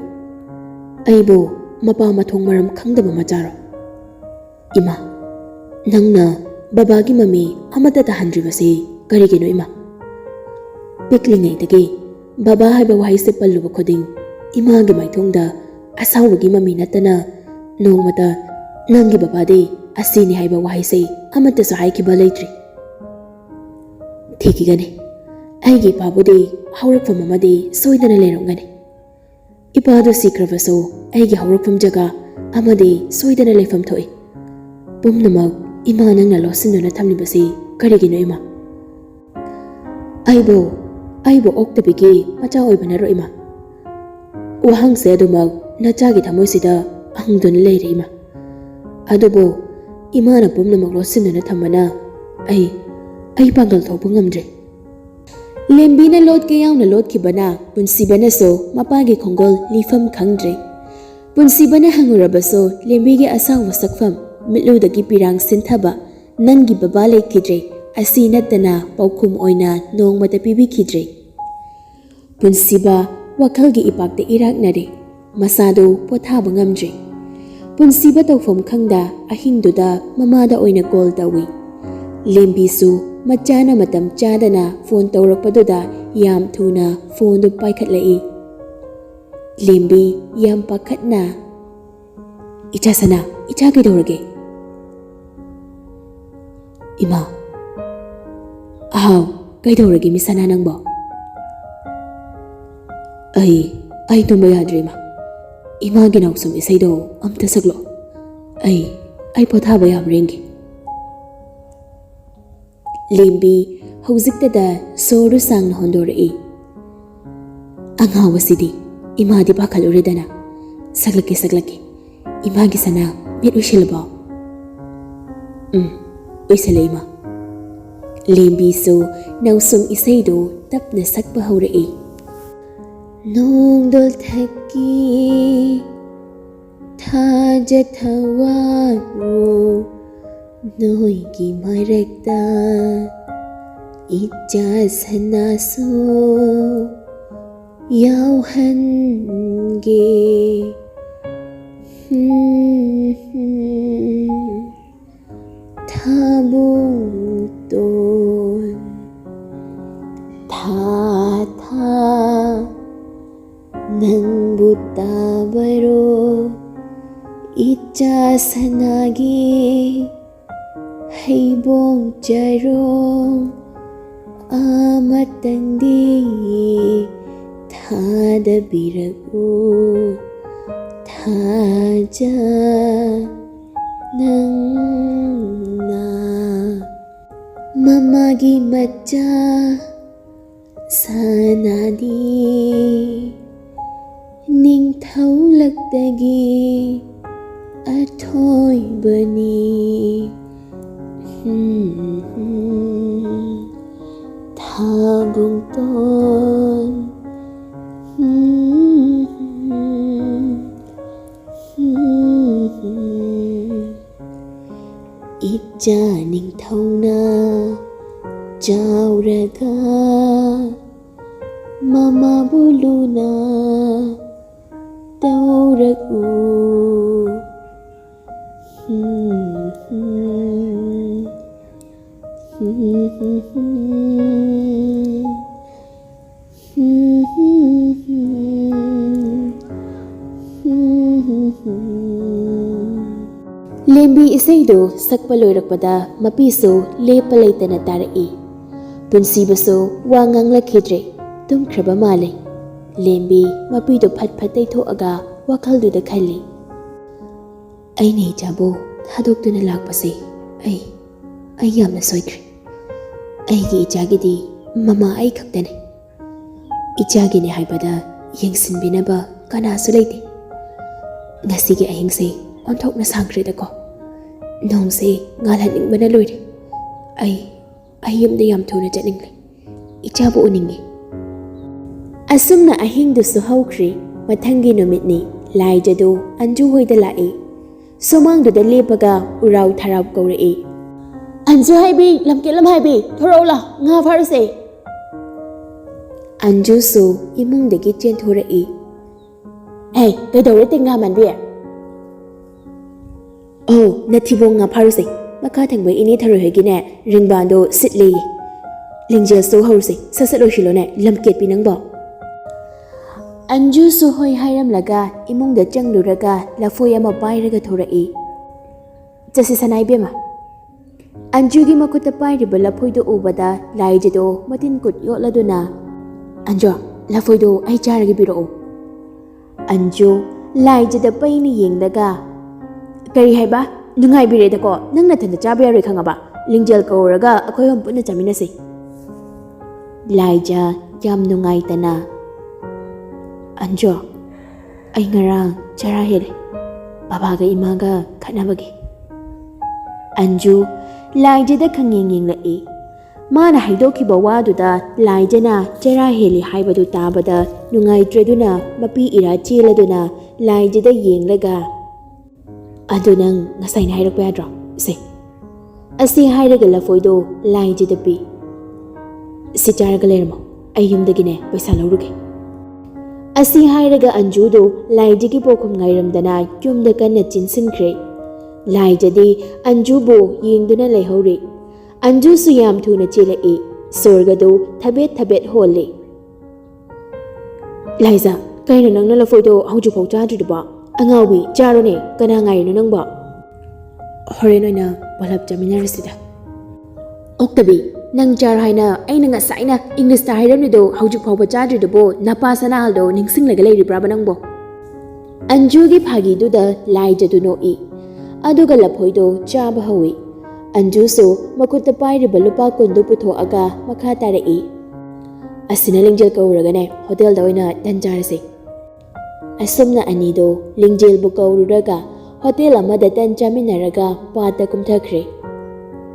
ꯑꯩꯕꯨ ꯃꯄꯥ ꯃꯊꯣꯡ ꯃꯔꯝ ꯈꯪꯗꯕ ꯃꯆꯥꯔꯣ? ꯏꯃꯥ, ꯅꯪꯅ ꯕꯕꯥꯒꯤ ꯃꯃꯤ ꯑꯃꯠꯇ ꯇꯥꯍꯟꯗ꯭ꯔꯤꯕꯁꯤ ꯀꯔꯤꯒꯤꯅꯣ ꯏꯃꯥ?" ꯄꯤꯛꯂꯤꯉꯩꯗꯒꯤ ꯕꯕꯥ ꯍꯥꯏꯕ ꯋꯥꯍꯩꯁꯦ ꯄꯜꯂꯨꯕ ꯈꯨꯗꯤꯡ ꯏꯃꯥꯒꯤ ꯃꯥꯏꯊꯣꯡꯗ ꯑꯁꯥꯎꯕꯒꯤ ꯃꯃꯤ ꯅꯠꯇꯅ ꯅꯣꯡꯃꯇ "ꯅꯪꯒꯤ ꯕꯕꯥꯗꯤ ꯑꯁꯤꯅꯤ" ꯍꯥꯏꯕ ꯋꯥꯍꯩꯁꯦ ꯑꯃꯠꯇꯁꯨ ꯍꯥꯏꯈꯤꯕ ꯂꯩꯇ꯭ꯔꯤ꯫ ꯊꯤꯈꯤꯒꯅꯤ꯫ ꯑꯩꯒꯤ ꯏꯄꯥꯕꯨꯗꯤ ꯍꯧꯔꯛꯐꯝ ꯑꯃꯗꯤ ꯁꯣꯏꯗꯅ ꯂꯩꯔꯝꯒꯅꯤ꯫ ꯏꯄꯥꯗꯨ ꯁꯤꯈ꯭ꯔꯕꯁꯨ ꯑꯩꯒꯤ ꯍꯧꯔꯛꯐꯝ ꯖꯒꯥ ꯑꯃꯗꯤ ꯁꯣꯏꯗꯅ ꯂꯩꯐꯝ ꯊꯣꯛꯏ꯫ ꯄꯨꯝꯅꯃꯛ ꯏꯃꯥ ꯅꯪꯅ ꯂꯣꯠꯁꯤꯟꯗꯨꯅ ꯊꯝꯂꯤꯕꯁꯤ ꯀꯔꯤꯒꯤꯅꯣ ꯏꯃꯥ? ꯑꯩꯕꯨ, ꯑꯩꯕꯨ ꯑꯣꯛꯇꯕꯤꯒꯤ ꯃꯆꯥ ꯑꯣꯏꯕꯅꯔꯣ ꯏꯃꯥ? ꯋꯥꯍꯪꯁꯦ ꯑꯗꯨꯃꯛ ꯅꯆꯥꯒꯤ ꯊꯃꯣꯏꯁꯤꯗ ꯍꯪꯗꯨꯅ ꯂꯩꯔꯦ ꯏꯃꯥ꯫ ꯑꯗꯨꯕꯨ ꯏꯃꯥꯅ ꯄꯨꯝꯅꯃꯛ ꯂꯣꯠꯁꯤꯟꯗꯨꯅ ꯊꯝꯕꯅ ꯑꯩ, ꯑꯩ ꯄꯥꯡꯒꯜ ꯊꯣꯛꯄ ꯉꯝꯗ꯭ꯔꯦ꯫ ꯂꯦꯝꯕꯤꯅ ꯂꯣꯠꯀꯦ ꯌꯥꯎꯅ ꯂꯣꯠꯈꯤꯕꯅ ꯄꯨꯟꯁꯤꯕꯅꯁꯨ ꯃꯄꯥꯒꯤ ꯈꯣꯡꯒꯣꯜ ꯂꯤꯐꯝ ꯈꯪꯗ꯭ꯔꯦ꯫ ꯄꯨꯟꯁꯤꯕꯅ ꯍꯪꯉꯨꯔꯕꯁꯨ ꯂꯦꯝꯕꯤꯒꯤ ꯑꯁꯥꯎꯕ ꯁꯛꯐꯝ, ꯃꯤꯠꯂꯨꯗꯒꯤ ꯄꯤꯔꯥꯡ ꯁꯤꯟꯊꯕ, "ꯅꯪꯒꯤ ꯕꯕꯥ ꯂꯩꯈꯤꯗ꯭ꯔꯦ" ꯑꯁꯤ ꯅꯠꯇꯅ ꯄꯥꯎꯈꯨꯝ ꯑꯣꯏꯅ ꯅꯣꯡꯃꯇ ꯄꯤꯕꯤꯈꯤꯗ꯭ꯔꯦ꯫ ꯄꯨꯟꯁꯤꯕ ꯋꯥꯈꯜꯒꯤ ꯏꯄꯥꯛꯇ ꯏꯔꯥꯛꯅꯔꯦ꯫ ꯃꯁꯥꯗꯨ ꯄꯣꯊꯥꯕ ꯉꯝꯗ꯭ꯔꯦ꯫ ꯄꯨꯟꯁꯤꯕ ꯇꯧꯐꯝ ꯈꯪꯗ ꯑꯍꯤꯡꯗꯨꯗ ꯃꯃꯥꯗ ꯑꯣꯏꯅ ꯀꯣꯜ ꯇꯧꯏ꯫ ꯂꯦꯝꯕꯤꯁꯨ ꯃꯆꯥꯅ ꯃꯇꯝ ꯆꯥꯗꯅ ꯐꯣꯟ ꯇꯧꯔꯛꯄꯗꯨꯗ ꯌꯥꯝ ꯊꯨꯅ ꯐꯣꯟꯗꯨ ꯄꯥꯏꯈꯠꯂꯛꯏ꯫ ꯂꯦꯝꯕꯤ ꯌꯥꯝ ꯄꯥꯈꯠꯅ, "ꯏꯆꯥ ꯁꯅꯥ, ꯏꯆꯥ ꯀꯩꯗꯧꯔꯒꯦ?" "ꯏꯃꯥ, ꯑꯍꯥꯎ, ꯀꯩꯗꯧꯔꯒꯦ ꯃꯤ ꯁꯅꯥ ꯅꯪꯕꯣ?" "ꯑꯩ, ꯑꯩ ꯇꯨꯝꯕ ꯌꯥꯗ꯭ꯔꯦ ꯏꯃꯥ꯫ ꯏꯃꯥꯒꯤ ꯅꯥꯎꯁꯨꯝ ꯏꯁꯩꯗꯣ ꯑꯝꯇ ꯁꯛꯂꯛꯑꯣ꯫ ꯑꯩ, ꯑꯩ ꯄꯣꯊꯥꯕ ꯌꯥꯕ꯭ꯔꯥ ꯌꯦꯡꯒꯦ꯫" ꯂꯦꯝꯕꯤ ꯍꯧꯖꯤꯛꯇꯗ ꯁꯣꯔꯗꯨ ꯁꯥꯡꯅ ꯍꯣꯟꯗꯣꯔꯛꯏ꯫ "ꯑꯉꯥꯎꯕꯁꯤꯗꯤ, ꯏꯃꯥꯗꯤ ꯄꯥꯈꯠꯂꯨꯔꯦꯗꯅ꯫ ꯁꯛꯂꯛꯀꯦ, ꯁꯛꯂꯛꯀꯦ꯫ ꯏꯃꯥꯒꯤ ꯁꯅꯥ, ꯃꯤꯠ ꯎꯏꯁꯤꯜꯂꯕꯣ?" "ꯎꯝ, ꯎꯏꯁꯤꯜꯂꯦ, ꯏꯃꯥ꯫" ꯂꯦꯝꯕꯤꯁꯨ ꯅꯥꯎꯁꯨꯝ ꯏꯁꯩꯗꯨ ꯇꯞꯅ ꯁꯛꯄ ꯍꯧꯔꯛꯏ꯫ "ꯅꯣꯡꯗꯣꯜ ꯊꯛꯀꯤ ꯊꯥꯖ ꯊꯋꯥꯕꯨ ꯅꯣꯏꯒꯤ ꯃꯔꯛꯇ ꯏꯆꯥ ꯁꯅꯥꯁꯨ ꯌꯥꯎꯍꯟꯒꯦ꯫ ꯊꯥꯕꯨꯡꯇꯣꯟ ꯊꯥ ꯊꯥ ꯅꯪꯕꯨ ꯇꯥꯕꯔꯣ? ꯏꯆꯥ ꯁꯅꯥꯒꯤ ꯍꯩꯕꯣꯡ ꯆꯔꯣꯡ ꯑꯃꯇꯪꯗꯤ ꯊꯥꯗꯕꯤꯔꯛꯎ, ꯊꯥꯖ ꯅꯪꯅ꯫ ꯃꯃꯥꯒꯤ ꯃꯆꯥ ꯁꯅꯥꯗꯤ ꯅꯤꯡꯊꯧ ꯂꯛꯇꯒꯤ ꯑꯊꯣꯏꯕꯅꯤ꯫ ꯊꯥꯕꯨꯡꯇꯣꯟ꯫ ꯏꯆꯥ ꯅꯤꯡꯊꯧꯅ ꯆꯥꯎꯔꯒ ꯃꯃꯥꯕꯨ ꯂꯨꯅ ꯇꯧꯔꯛꯎ꯫ ꯂꯦꯝꯕꯤ ꯏꯁꯩꯗꯨ ꯁꯛꯄ ꯂꯣꯏꯔꯛꯄꯗ ꯃꯄꯤꯁꯨ ꯂꯦꯞꯄ ꯂꯩꯇꯅ ꯇꯥꯔꯛꯏ꯫ ꯄꯨꯟꯁꯤꯕꯁꯨ ꯋꯥ ꯉꯥꯡꯂꯛꯈꯤꯗ꯭ꯔꯦ, ꯇꯨꯝꯈ꯭ꯔꯕ ꯃꯥꯜꯂꯦ꯫ ꯂꯦꯝꯕꯤ ꯃꯄꯤꯗꯨ ꯐꯠ ꯐꯠ ꯇꯩꯊꯣꯛꯑꯒ ꯋꯥꯈꯜꯗꯨꯗ ꯈꯜꯂꯤ꯫ "ꯑꯩꯅ ꯏꯆꯥꯕꯨ ꯊꯥꯗꯣꯛꯇꯨꯅ ꯂꯥꯛꯄꯁꯦ ꯑꯩ, ꯑꯩ ꯌꯥꯝꯅ ꯁꯣꯏꯈ꯭ꯔꯦ꯫ ꯑꯩꯒꯤ ꯏꯆꯥꯒꯤꯗꯤ ꯃꯃꯥ ꯑꯩ ꯈꯛꯇꯅꯤ꯫ ꯏꯆꯥꯒꯤꯅꯤ ꯍꯥꯏꯕꯗ ꯌꯦꯡꯁꯤꯟꯕꯤꯅꯕ ꯀꯅꯥꯁꯨ ꯂꯩꯇꯦ꯫ ꯉꯁꯤꯒꯤ ꯑꯍꯤꯡꯁꯦ ꯑꯣꯟꯊꯣꯛꯅ ꯁꯥꯡꯈ꯭ꯔꯦꯗꯀꯣ꯫ ꯅꯣꯡꯁꯦ ꯉꯥꯜꯍꯟꯅꯤꯡꯕꯅ ꯂꯣꯏꯔꯦ꯫ ꯑꯩ ꯑꯩ ꯌꯨꯝꯗ ꯌꯥꯝ ꯊꯨꯅ ꯆꯠꯅꯤꯡꯂꯦ꯫ ꯏꯆꯥꯕꯨ ꯎꯅꯤꯡꯉꯤ꯫ ꯑꯁꯨꯝꯅ ꯑꯍꯤꯡꯗꯨꯁꯨ ꯍꯧꯈ꯭ꯔꯦ꯫ ꯃꯊꯪꯒꯤ ꯅꯨꯃꯤꯠꯅꯤ꯫ ꯂꯥꯏꯖꯗꯨ ꯑꯟꯖꯨ ꯍꯣꯏꯗ ꯂꯥꯛꯏ꯫ ꯁꯨꯃꯥꯡꯗꯨꯗ ꯂꯦꯞꯄꯒ ꯎꯔꯥꯎ ꯊꯔꯥꯎ ꯀꯧꯔꯛꯏ꯫ "ꯑꯟꯖꯨ ꯍꯥꯏꯕꯤ, ꯂꯝꯀꯦꯠꯂꯝ ꯍꯥꯏꯕꯤ, ꯊꯣꯔꯛꯎ ꯂꯥꯎ, ꯉꯥ ꯐꯥꯔꯨꯁꯦ!" ꯑꯟꯖꯨꯁꯨ ꯏꯃꯨꯡꯗꯒꯤ ꯆꯦꯟꯊꯣꯔꯛꯏ꯫ "ꯍꯦ, ꯀꯩꯗꯧꯔꯦ ꯇꯦꯡꯅꯥ ꯃꯥꯟꯕꯤ?" "ꯑꯧ, ꯅꯊꯤꯕꯣꯡ ꯉꯥ ꯐꯥꯔꯨꯁꯦ꯫ ꯃꯈꯥ ꯊꯪꯕ ꯏꯅꯦ ꯊꯔꯣꯏ ꯍꯣꯏꯒꯤꯅꯦ, ꯔꯤꯡꯕꯥꯟꯗꯣ ꯁꯤꯠꯂꯦꯌꯦ꯫ ꯂꯤꯡꯖꯦꯜꯁꯨ ꯍꯧꯔꯨꯁꯦ, ꯁꯠ ꯁꯠ ꯂꯣꯏꯁꯤꯜꯂꯣꯅꯦ, ꯂꯝꯀꯦꯠꯄꯤ ꯅꯪꯕꯣ!" ꯑꯟꯖꯨꯁꯨ ꯍꯣꯏ ꯍꯥꯏꯔꯝꯂꯒ ꯏꯃꯨꯡꯗ ꯆꯪꯂꯨꯔꯒ ꯂꯐꯣꯏ ꯑꯃ ꯄꯥꯏꯔꯒ ꯊꯣꯔꯛꯏ꯫ "ꯆꯠꯁꯤ ꯁꯅꯥ ꯏꯕꯦꯝꯃ꯫" ꯑꯟꯖꯨꯒꯤ ꯃꯈꯨꯠꯇ ꯄꯥꯏꯔꯤꯕ ꯂꯐꯣꯏꯗꯨ ꯎꯕꯗ ꯂꯥꯏꯖꯗꯣ ꯃꯇꯤꯟ ꯀꯨꯠ ꯌꯣꯠꯂꯗꯨꯅ, "ꯑꯟꯖꯨ, ꯂꯐꯣꯏꯗꯣ ꯑꯩ ꯆꯥꯔꯒꯦ, ꯄꯤꯔꯛꯑꯣ꯫" ꯑꯟꯖꯨ ꯂꯥꯏꯖꯗ ꯄꯩꯅ ꯌꯦꯡꯂꯒ, "ꯀꯔꯤ ꯍꯥꯏꯕ? ꯅꯨꯡꯉꯥꯏꯕꯤꯔꯦꯗꯀꯣ, ꯅꯪ ꯅꯊꯟꯗ ꯆꯥꯕ ꯌꯥꯔꯣꯏ ꯈꯪꯉꯕ? ꯂꯤꯡꯖꯦꯜ ꯀꯧꯔꯒ ꯑꯩꯈꯣꯏ ꯑꯍꯨꯝ ꯄꯨꯟꯅ ꯆꯥꯃꯤꯟꯅꯁꯤ꯫" ꯂꯥꯏꯖ ꯌꯥꯝ ꯅꯨꯡꯉꯥꯏꯇꯅ, "ꯑꯟꯖꯨ, ꯑꯩ ꯉꯔꯥꯡ ꯆꯔꯥ ꯍꯦꯜꯂꯦ, ꯕꯕꯥꯒ ꯏꯃꯥꯒ ꯈꯠꯅꯕꯒꯤ꯫" ꯑꯟꯖꯨ ꯂꯥꯏꯖꯗ ꯈꯪꯌꯦꯡ ꯌꯦꯡꯂꯛꯏ꯫ ꯃꯥꯅ ꯍꯥꯏꯗꯣꯛꯈꯤꯕ ꯋꯥꯗꯨꯗ ꯂꯥꯏꯖꯅ ꯆꯔꯥ ꯍꯦꯜꯂꯤ ꯍꯥꯏꯕꯗꯨ ꯇꯥꯕꯗ ꯅꯨꯡꯉꯥꯏꯇ꯭ꯔꯗꯨꯅ ꯃꯄꯤ ꯏꯔꯥ ꯆꯦꯜꯂꯗꯨꯅ ꯂꯥꯏꯖꯗ ꯌꯦꯡꯂꯒ, "ꯑꯗꯨ ꯅꯪ ꯉꯁꯥꯏꯅ ꯍꯥꯏꯔꯛꯄ ꯌꯥꯗ꯭ꯔꯣ? ꯁꯦ꯫" ꯑꯁꯤ ꯍꯥꯏꯔꯒ ꯂꯐꯣꯏꯗꯣ ꯂꯥꯏꯖꯗ ꯄꯤ꯫ "ꯁꯤ ꯆꯥꯔꯒ ꯂꯩꯔꯝꯃꯣ, ꯑꯩ ꯌꯨꯝꯗꯒꯤꯅꯦ ꯄꯩꯁꯥ ꯂꯧꯔꯨꯒꯦ꯫" ꯑꯁꯤ ꯍꯥꯏꯔꯒ ꯑꯟꯖꯨꯗꯣ ꯂꯥꯏꯖꯒꯤ ꯄꯥꯎꯈꯨꯝ ꯉꯥꯏꯔꯝꯗꯅ ꯌꯨꯝꯗ ꯀꯟꯅ ꯆꯦꯟꯁꯤꯟꯈ꯭ꯔꯦ꯫ ꯂꯥꯏꯖꯗꯤ ꯑꯟꯖꯨꯕꯨ ꯌꯦꯡꯗꯨꯅ ꯂꯩꯍꯧꯔꯦ꯫ ꯑꯟꯖꯨꯁꯨ ꯌꯥꯝ ꯊꯨꯅ ꯆꯦꯜꯂꯛꯏ꯫ ꯁꯣꯔꯒꯗꯨ ꯊꯕꯦꯠ ꯊꯕꯦꯠ ꯍꯣꯜꯂꯤ꯫ "ꯂꯥꯏꯖ, ꯀꯩꯅꯣ ꯅꯪꯅ ꯂꯐꯣꯏꯗꯣ ꯍꯧꯖꯤꯛꯐꯥꯎ ꯆꯥꯗ꯭ꯔꯤꯗꯨꯕꯣ? ꯑꯉꯥꯎꯕꯤ, ꯆꯥꯔꯣꯅꯦ, ꯀꯅꯥ ꯉꯥꯏꯔꯤꯅꯣ ꯅꯪꯕꯣ?" "ꯍꯣꯔꯦꯟ ꯑꯣꯏꯅ ꯄꯨꯂꯞ ꯆꯥꯃꯤꯟꯅꯔꯁꯤꯗ꯫" "ꯑꯣꯛꯇꯕꯤ, ꯅꯪ ꯆꯥꯔꯣ ꯍꯥꯏꯅ ꯑꯩꯅ ꯉꯁꯥꯏꯅ ꯏꯪꯂꯤꯁꯇ ꯍꯥꯏꯔꯝꯂꯤꯗꯣ ꯍꯧꯖꯤꯛ ꯐꯥꯎꯕ ꯆꯥꯗ꯭ꯔꯤꯗꯨꯕꯣ? ꯅꯄꯥ ꯁꯅꯥꯍꯜꯗꯣ ꯅꯤꯡꯁꯤꯡꯂꯒ ꯂꯩꯔꯤꯕ꯭ꯔꯥꯕ ꯅꯪꯕꯣ?" ꯑꯟꯖꯨꯒꯤ ꯐꯥꯒꯤꯗꯨꯗ ꯂꯥꯏꯖꯗꯨ ꯅꯣꯛꯏ꯫ ꯑꯗꯨꯒ ꯂꯐꯣꯏꯗꯣ ꯆꯥꯕ ꯍꯧꯏ꯫ ꯑꯟꯖꯨꯁꯨ ꯃꯈꯨꯠꯇ ꯄꯥꯏꯔꯤꯕ ꯂꯨꯄꯥ ꯀꯨꯟꯗꯨ ꯄꯨꯊꯣꯛꯑꯒ ꯃꯈꯥ ꯇꯥꯔꯛꯏ꯫ "ꯑꯁꯤꯅ ꯂꯤꯡꯖꯦꯜ ꯀꯧꯔꯒꯅꯦ, ꯍꯣꯇꯦꯜꯗ ꯑꯣꯏꯅ ꯇꯟ ꯆꯥꯔꯁꯦ꯫" ꯑꯁꯨꯝꯅ ꯑꯅꯤꯗꯣ ꯂꯤꯡꯖꯦꯜꯕꯨ ꯀꯧꯔꯨꯔꯒ ꯍꯣꯇꯦꯜ ꯑꯃꯗ ꯇꯟ ꯆꯥꯃꯤꯟꯅꯔꯒ ꯄꯥꯠꯇ ꯀꯨꯝꯊꯈ꯭ꯔꯦ꯫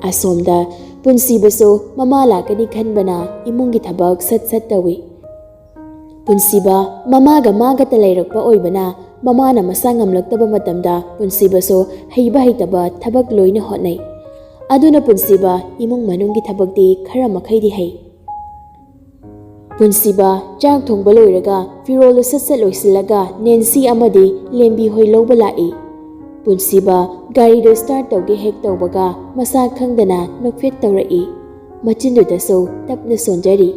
ꯑꯁꯣꯝꯗ ꯄꯨꯟꯁꯤꯕꯁꯨ ꯃꯃꯥ ꯂꯥꯛꯀꯅꯤ ꯈꯟꯕꯅ ꯏꯃꯨꯡꯒꯤ ꯊꯕꯛ ꯁꯠ ꯁꯠ ꯇꯧꯏ꯫ ꯄꯨꯟꯁꯤꯕ ꯃꯃꯥꯒ ꯃꯥꯒꯇ ꯂꯩꯔꯛꯄ ꯑꯣꯏꯕꯅ ꯃꯃꯥꯅ ꯃꯁꯥ ꯉꯝꯂꯛꯇꯕ ꯃꯇꯝꯗ ꯄꯨꯟꯁꯤꯕꯁꯨ ꯍꯩꯕ ꯍꯩꯇꯕ ꯊꯕꯛ ꯂꯣꯏꯅ ꯍꯣꯠꯅꯩ꯫ ꯑꯗꯨꯅ ꯄꯨꯟꯁꯤꯕ ꯏꯃꯨꯡ ꯃꯅꯨꯡꯒꯤ ꯊꯕꯛꯇꯤ ꯈꯔ ꯃꯈꯩꯗꯤ ꯍꯩ꯫ ꯄꯨꯟꯁꯤꯕ ꯆꯥꯛ ꯊꯣꯡꯕ ꯂꯣꯏꯔꯒ ꯐꯤꯔꯣꯜꯗꯨ ꯁꯠ ꯁꯠ ꯂꯣꯏꯁꯤꯜꯂꯒ ꯅꯦꯟꯁꯤ ꯑꯃꯗꯤ ꯂꯦꯝꯕꯤ ꯍꯣꯏ ꯂꯧꯕ ꯂꯥꯛꯏ꯫ ꯄꯨꯟꯁꯤꯕ ꯒꯥꯔꯤꯗꯨ ꯁ꯭ꯇꯥꯔꯠ ꯇꯧꯒꯦ ꯍꯦꯛ ꯇꯧꯕꯒ ꯃꯁꯥ ꯈꯪꯗꯅ ꯅꯣꯛꯐꯦꯠ ꯇꯧꯔꯛꯏ꯫ ꯃꯆꯤꯟꯗꯨꯗꯁꯨ ꯇꯞꯅ ꯁꯣꯟꯖꯔꯤ꯫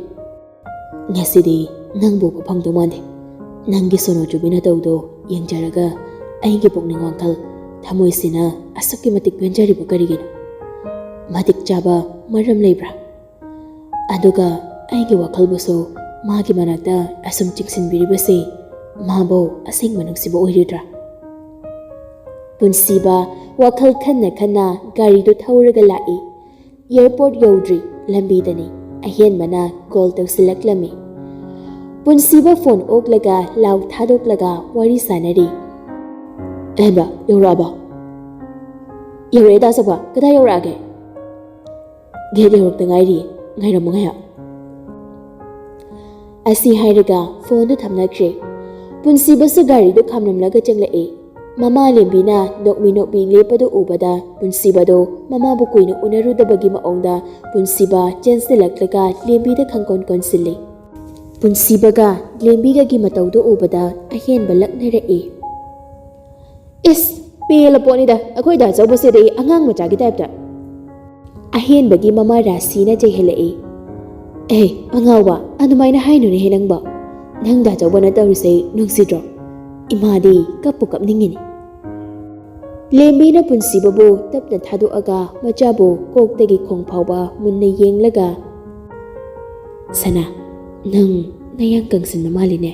"ꯉꯁꯤꯗꯤ ꯅꯪꯕꯨ ꯎꯕ ꯐꯪꯗꯧ ꯃꯥꯟꯗꯦ꯫ ꯅꯪꯒꯤ ꯁꯣꯅꯣ ꯆꯨꯕꯤ ꯅꯇꯧꯗꯣ ꯌꯦꯡꯖꯔꯒ ꯑꯩꯒꯤ ꯄꯨꯛꯅꯤꯡ ꯋꯥꯈꯜ, ꯊꯃꯣꯏꯁꯤꯅ ꯑꯁꯨꯛꯀꯤ ꯃꯇꯤꯛ ꯄꯦꯟꯖꯔꯤꯕ ꯀꯔꯤꯒꯤꯅꯣ? ꯃꯇꯤꯛ ꯆꯥꯕ ꯃꯔꯝ ꯂꯩꯕ꯭ꯔꯥ? ꯑꯗꯨꯒ ꯑꯩꯒꯤ ꯋꯥꯈꯜꯕꯨꯁꯨ ꯃꯥꯒꯤ ꯃꯅꯥꯛꯇ ꯑꯁꯨꯝ ꯆꯤꯡꯁꯤꯟꯕꯤꯔꯤꯕꯁꯤ ꯃꯥꯕꯨ ꯑꯁꯦꯡꯕ ꯅꯨꯡꯁꯤꯕ ꯑꯣꯏꯔꯤꯕ꯭ꯔꯥ?" ꯄꯨꯟꯁꯤꯕ ꯋꯥꯈꯜ ꯈꯟꯅ ꯈꯟꯅ ꯒꯥꯔꯤꯗꯨ ꯊꯧꯔꯒ ꯂꯥꯛꯏ꯫ ꯑꯦꯌꯔꯄꯣꯔꯠ ꯌꯧꯗ꯭ꯔꯤ ꯂꯝꯕꯤꯗꯅꯤ ꯑꯍꯦꯟꯕꯅ ꯀꯣꯜ ꯇꯧꯁꯤꯜꯂꯛꯂꯝꯃꯤ꯫ ꯄꯨꯟꯁꯤꯕ ꯐꯣꯟ ꯑꯣꯛꯂꯒ ꯂꯥꯎ ꯊꯥꯗꯣꯛꯂꯒ ꯋꯥꯔꯤ ꯁꯥꯟꯅꯔꯤ꯫ "ꯑꯍꯦꯟꯕ, ꯌꯧꯔꯛꯑꯕ?" "ꯌꯧꯔꯛꯑꯦ ꯗꯥ ꯆꯥꯎꯕ, ꯀꯗꯥꯏ ꯌꯧꯔꯛꯑꯒꯦ?" "ꯒꯦꯠ ꯌꯧꯔꯛꯇ ꯉꯥꯏꯔꯤ, ꯉꯥꯏꯔꯝꯃꯨ ꯉꯥꯏꯍꯥꯛ꯫" ꯑꯁꯤ ꯍꯥꯏꯔꯒ ꯐꯣꯟꯗꯨ ꯊꯝꯅꯈ꯭ꯔꯦ꯫ ꯄꯨꯟꯁꯤꯕꯁꯨ ꯒꯥꯔꯤꯗꯨ ꯈꯥꯝꯂꯝꯂꯒ ꯆꯪꯂꯛꯏ꯫ ꯃꯃꯥ ꯂꯦꯝꯕꯤꯅ ꯅꯣꯛꯃꯤ ꯅꯣꯛꯃꯤ ꯂꯦꯞꯄꯗꯨ ꯎꯕꯗ ꯄꯨꯟꯁꯤꯕꯗꯨ ꯃꯃꯥꯕꯨ ꯀꯨꯏꯅ ꯎꯅꯔꯨꯗꯕꯒꯤ ꯃꯑꯣꯡꯗ ꯄꯨꯟꯁꯤꯕ ꯆꯦꯟꯁꯤꯜꯂꯛꯂꯒ ꯂꯦꯝꯕꯤꯗ ꯈꯪꯀꯣꯟ ꯀꯣꯟꯁꯤꯜꯂꯤ꯫ ꯄꯨꯟꯁꯤꯕꯒ ꯂꯦꯝꯕꯤꯒꯒꯤ ꯃꯇꯧꯗꯨ ꯎꯕꯗ ꯑꯍꯦꯟꯕ ꯂꯛꯅꯔꯛꯏ꯫ "ꯏꯁ, ꯄꯦꯜꯂ ꯄꯣꯠꯅꯤꯗ, ꯑꯩꯈꯣꯏ ꯗꯥ ꯆꯧꯕꯁꯤꯗꯤ ꯑꯉꯥꯡ ꯃꯆꯥꯒꯤ ꯇꯥꯏꯞꯇ꯫" ꯑꯍꯦꯟꯕꯒꯤ ꯃꯃꯥ ꯔꯥꯁꯤꯅ ꯆꯩꯍꯜꯂꯛꯏ꯫ "ꯑꯦ, ꯑꯉꯥꯎꯕ, ꯑꯗꯨꯃꯥꯏꯅ ꯍꯥꯏꯅꯨꯅꯦꯍꯦ ꯅꯪꯕꯣ꯫ ꯅꯪ ꯗꯥ ꯆꯧꯕꯅ ꯇꯧꯔꯤꯁꯦ ꯅꯨꯡꯁꯤꯗ꯭ꯔꯣ? ꯏꯃꯥꯗꯤ ꯀꯞꯄꯨ ꯀꯞꯅꯤꯡꯉꯤꯅꯦ꯫" ꯂꯦꯝꯕꯤꯅ ꯄꯨꯟꯁꯤꯕꯕꯨ ꯇꯞꯅ ꯊꯥꯗꯣꯛꯑꯒ ꯃꯆꯥꯕꯨ ꯀꯣꯛꯇꯒꯤ ꯈꯣꯡ ꯐꯥꯎꯕ ꯃꯨꯟꯅ ꯌꯦꯡꯂꯒ, "ꯁꯅꯥ, ꯅꯪ ꯅꯌꯥꯡ ꯀꯪꯁꯤꯟꯕ ꯃꯥꯜꯂꯤꯅꯦ꯫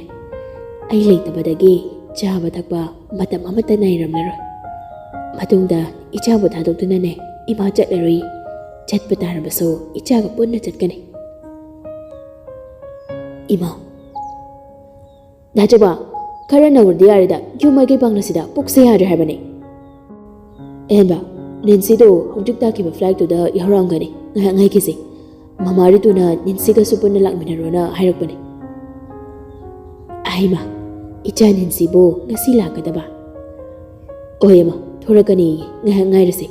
ꯑꯩ ꯂꯩꯇꯕꯗꯒꯤ ꯆꯥꯕ ꯊꯛꯄ ꯃꯇꯝ ꯑꯃꯠꯇ ꯅꯥꯏꯔꯝꯂꯔꯣꯏ꯫ ꯃꯇꯨꯡꯗ ꯏꯆꯥꯕꯨ ꯊꯥꯗꯣꯛꯇꯨꯅꯅꯦ "ꯏꯃꯥ ꯆꯠꯂꯔꯣꯏ, ꯆꯠꯄ ꯇꯥꯔꯕꯁꯨ ꯏꯆꯥꯒ ꯄꯨꯟꯅ ꯆꯠꯀꯅꯤ꯫" "ꯏꯃꯥ, ꯗꯥ ꯆꯧꯕ, ꯈꯔ ꯅꯧꯔꯗꯤ ꯌꯥꯔꯦꯗ, ꯌꯨꯝ ꯃꯥꯏꯀꯩ ꯄꯥꯡꯅꯁꯤꯗ, ꯄꯨꯛꯁꯦ ꯌꯥꯗ꯭ꯔꯦ ꯍꯥꯏꯕꯅꯦ꯫" "ꯑꯍꯦꯟꯕ, ꯅꯦꯟꯁꯤꯗꯣ ꯍꯧꯖꯤꯛ ꯇꯥꯈꯤꯕ ꯐ꯭ꯂꯥꯏꯠꯇꯨꯗ ꯌꯥꯎꯔꯛꯑꯝꯒꯅꯤ, ꯉꯥꯏꯍꯥꯛ ꯉꯥꯏꯈꯤꯁꯦ꯫ ꯃꯃꯥ ꯔꯤꯇꯨꯅ ꯅꯦꯟꯁꯤꯒꯁꯨ ꯄꯨꯟꯅ ꯂꯥꯛꯃꯤꯟꯅꯔꯣꯅ ꯍꯥꯏꯔꯛꯄꯅꯦ꯫" "ꯑꯍꯩꯃ, ꯏꯆꯥ ꯅꯦꯟꯁꯤꯕꯨ ꯉꯁꯤ ꯂꯥꯛꯀꯗꯕ?" "ꯍꯣꯏ ꯑꯃ, ꯊꯣꯔꯛꯀꯅꯤ, ꯉꯥꯏꯍꯥꯛ ꯉꯥꯏꯔꯁꯦ꯫"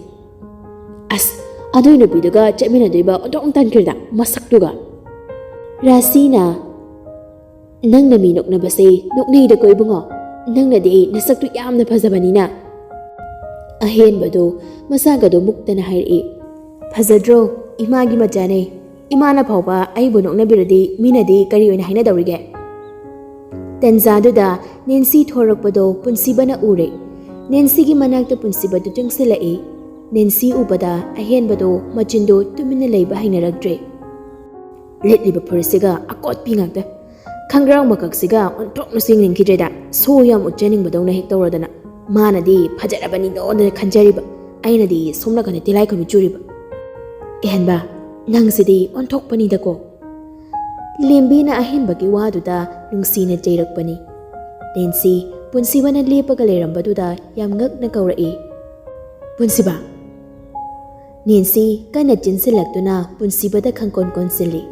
"ꯑꯁ, ꯑꯗꯨꯏ ꯅꯨꯄꯤꯗꯨꯒ ꯆꯠꯃꯤꯟꯅꯗꯣꯏꯕ ꯑꯣꯟꯊꯣꯛ ꯇꯟꯈ꯭ꯔꯦꯗ, ꯃꯁꯛꯇꯨꯒ꯫" ꯔꯥꯁꯤꯅ, "ꯅꯪꯅ ꯃꯤ ꯅꯣꯛꯅꯕꯁꯦ ꯅꯣꯛꯅꯩꯗꯀꯣ ꯏꯕꯨꯡꯉꯣ, ꯅꯪꯅꯗꯤ ꯅꯁꯛꯇꯨ ꯌꯥꯝꯅ ꯐꯖꯕꯅꯤꯅ꯫" ꯑꯍꯦꯟꯕꯗꯣ ꯃꯁꯥꯒꯗꯣ ꯃꯨꯛꯇꯅ ꯍꯥꯏꯔꯛꯏ, "ꯐꯖꯗ꯭ꯔꯣ? ꯏꯃꯥꯒꯤ ꯃꯆꯥꯅꯦ꯫ ꯏꯃꯥꯅ ꯐꯥꯎꯕ ꯑꯩꯕꯨ ꯅꯣꯛꯅꯕꯤꯔꯗꯤ ꯃꯤꯅꯗꯤ ꯀꯔꯤ ꯑꯣꯏꯅ ꯍꯥꯏꯅꯗꯧꯔꯤꯒꯦ?" ꯇꯟꯖꯥꯗꯨꯗ ꯅꯦꯟꯁꯤ ꯊꯣꯔꯛꯄꯗꯣ ꯄꯨꯟꯁꯤꯕꯅ ꯎꯔꯦ꯫ ꯅꯦꯟꯁꯤꯒꯤ ꯃꯅꯥꯛꯇ ꯄꯨꯟꯁꯤꯕꯗꯨ ꯆꯪꯁꯤꯜꯂꯛꯏ꯫ ꯅꯦꯟꯁꯤ ꯎꯕꯗ ꯑꯍꯦꯟꯕꯗꯣ ꯃꯆꯤꯟꯗꯣ ꯇꯨꯃꯤꯟꯅ ꯂꯩꯕ ꯍꯩꯅꯔꯛꯇ꯭ꯔꯦ꯫ ꯂꯤꯠꯂꯤꯕ ꯐꯨꯔꯤꯠꯁꯤꯒ ꯑꯀꯣꯠꯄꯤ ꯉꯥꯛꯇ꯫ ꯈꯪꯒ꯭ꯔꯥꯎ ꯃꯀꯛꯁꯤꯒ ꯑꯣꯟꯊꯣꯛꯅꯁꯨ ꯌꯦꯡꯅꯤꯡꯈꯤꯗ꯭ꯔꯦꯗ꯫ ꯁꯣ ꯌꯥꯝ ꯎꯠꯆꯅꯤꯡꯕꯗꯧꯅ ꯍꯦꯛ ꯇꯧꯔꯗꯅ꯫ ꯃꯥꯅꯗꯤ ꯐꯖꯔꯕꯅꯤꯗꯣꯅ ꯈꯟꯖꯔꯤꯕ, ꯑꯩꯅꯗꯤ ꯁꯣꯝ ꯅꯥꯀꯟꯗ ꯇꯤꯜꯂꯥꯏꯈꯨꯝꯕꯤ ꯆꯨꯔꯤꯕ꯫ "ꯑꯍꯦꯟꯕ, ꯅꯪꯁꯤꯗꯤ ꯑꯣꯟꯊꯣꯛꯄꯅꯤꯗꯀꯣ꯫" ꯂꯦꯝꯕꯤꯅ ꯑꯍꯦꯟꯕꯒꯤ ꯋꯥꯗꯨꯗ ꯅꯨꯡꯁꯤꯅ ꯆꯩꯔꯛꯄꯅꯤ꯫ ꯅꯦꯟꯁꯤ ꯄꯨꯟꯁꯤꯕꯅ ꯂꯦꯞꯄꯒ ꯂꯩꯔꯝꯕꯗꯨꯗ ꯌꯥꯝ ꯉꯛꯅ ꯀꯧꯔꯛꯏ, "ꯄꯨꯟꯁꯤꯕ!" ꯅꯦꯟꯁꯤ ꯀꯟꯅ ꯆꯤꯟꯁꯤꯜꯂꯛꯇꯨꯅ ꯄꯨꯟꯁꯤꯕꯗ ꯈꯪꯀꯣꯟ ꯀꯣꯟꯁꯤꯜꯂꯤ꯫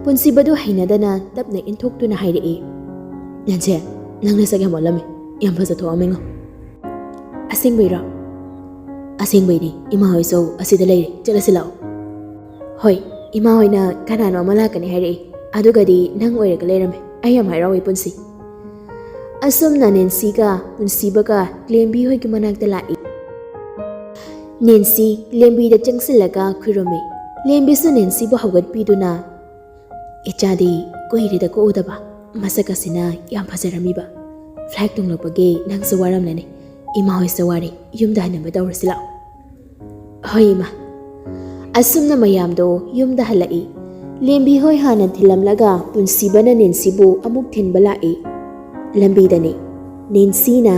ꯄꯨꯟꯁꯤꯕꯗꯨ ꯍꯩꯅꯗꯅ ꯇꯞꯅ ꯏꯟꯊꯣꯛꯇꯨꯅ ꯍꯥꯏꯔꯛꯏ, "ꯅꯦꯟꯁꯤ, ꯅꯪ ꯅꯁꯛ ꯌꯥꯝ ꯑꯣꯜꯂꯝꯃꯦ꯫ ꯌꯥꯝ ꯐꯖꯊꯣꯛꯑꯝꯃꯦꯉꯣ꯫" "ꯑꯁꯦꯡꯕꯩꯔꯣ?" "ꯑꯁꯦꯡꯕꯩꯅꯦ꯫ ꯏꯃꯥ ꯍꯣꯏꯁꯨ ꯑꯁꯤꯗ ꯂꯩꯔꯦ꯫ ꯆꯠꯂꯁꯤ ꯂꯥꯛꯑꯣ꯫" "ꯍꯣꯏ, ꯏꯃꯥ ꯍꯣꯏꯅ ꯀꯅꯥꯅꯣ ꯑꯃ ꯂꯥꯛꯀꯅꯤ ꯍꯥꯏꯔꯛꯏ꯫ ꯑꯗꯨꯒꯗꯤ ꯅꯪ ꯑꯣꯏꯔꯒ ꯂꯩꯔꯝꯃꯦ꯫ ꯑꯩ ꯌꯥꯝ ꯍꯔꯥꯎꯏ ꯄꯨꯟꯁꯤ꯫" ꯑꯁꯨꯝꯅ ꯅꯦꯟꯁꯤꯒ ꯄꯨꯟꯁꯤꯕꯒ ꯂꯦꯝꯕꯤ ꯍꯣꯏꯒꯤ ꯃꯅꯥꯛꯇ ꯂꯥꯛꯏ꯫ ꯅꯦꯟꯁꯤ ꯂꯦꯝꯕꯤꯗ ꯆꯪꯁꯤꯜꯂꯒ ꯈꯨꯔꯨꯝꯃꯤ꯫ ꯂꯦꯝꯕꯤꯁꯨ ꯅꯦꯟꯁꯤꯕꯨ ꯍꯧꯒꯠꯄꯤꯗꯨꯅ, "ꯏꯆꯥꯗꯤ ꯀꯨꯏꯔꯦꯗꯀꯣ ꯎꯗꯕ꯫ ꯃꯁꯛ ꯑꯁꯤꯅ ꯌꯥꯝ ꯐꯖꯔꯝꯃꯤꯕ꯫ ꯐ꯭ꯂꯥꯏꯠ ꯇꯣꯡꯂꯛꯄꯒꯤ ꯅꯪꯁꯨ ꯋꯥꯔꯝꯂꯅꯤ꯫ ꯏꯃꯥ ꯍꯣꯏꯁꯨ ꯋꯥꯔꯦ꯫ ꯌꯨꯝꯗ ꯍꯟꯅꯕ ꯇꯧꯔꯁꯤ ꯂꯥꯛꯑꯣ꯫" "ꯍꯣꯏ ꯏꯃꯥ꯫" ꯑꯁꯨꯝꯅ ꯃꯌꯥꯝꯗꯣ ꯌꯨꯝꯗ ꯍꯜꯂꯛꯏ꯫ ꯂꯦꯝꯕꯤ ꯍꯣꯏ ꯍꯥꯟꯅ ꯊꯤꯜꯂꯝꯂꯒ ꯄꯨꯟꯁꯤꯕꯅ ꯅꯦꯟꯁꯤꯕꯨ ꯑꯃꯨꯛ ꯊꯤꯟꯕ ꯂꯥꯛꯏ꯫ ꯂꯝꯕꯤꯗꯅꯤ꯫ ꯅꯦꯟꯁꯤꯅ,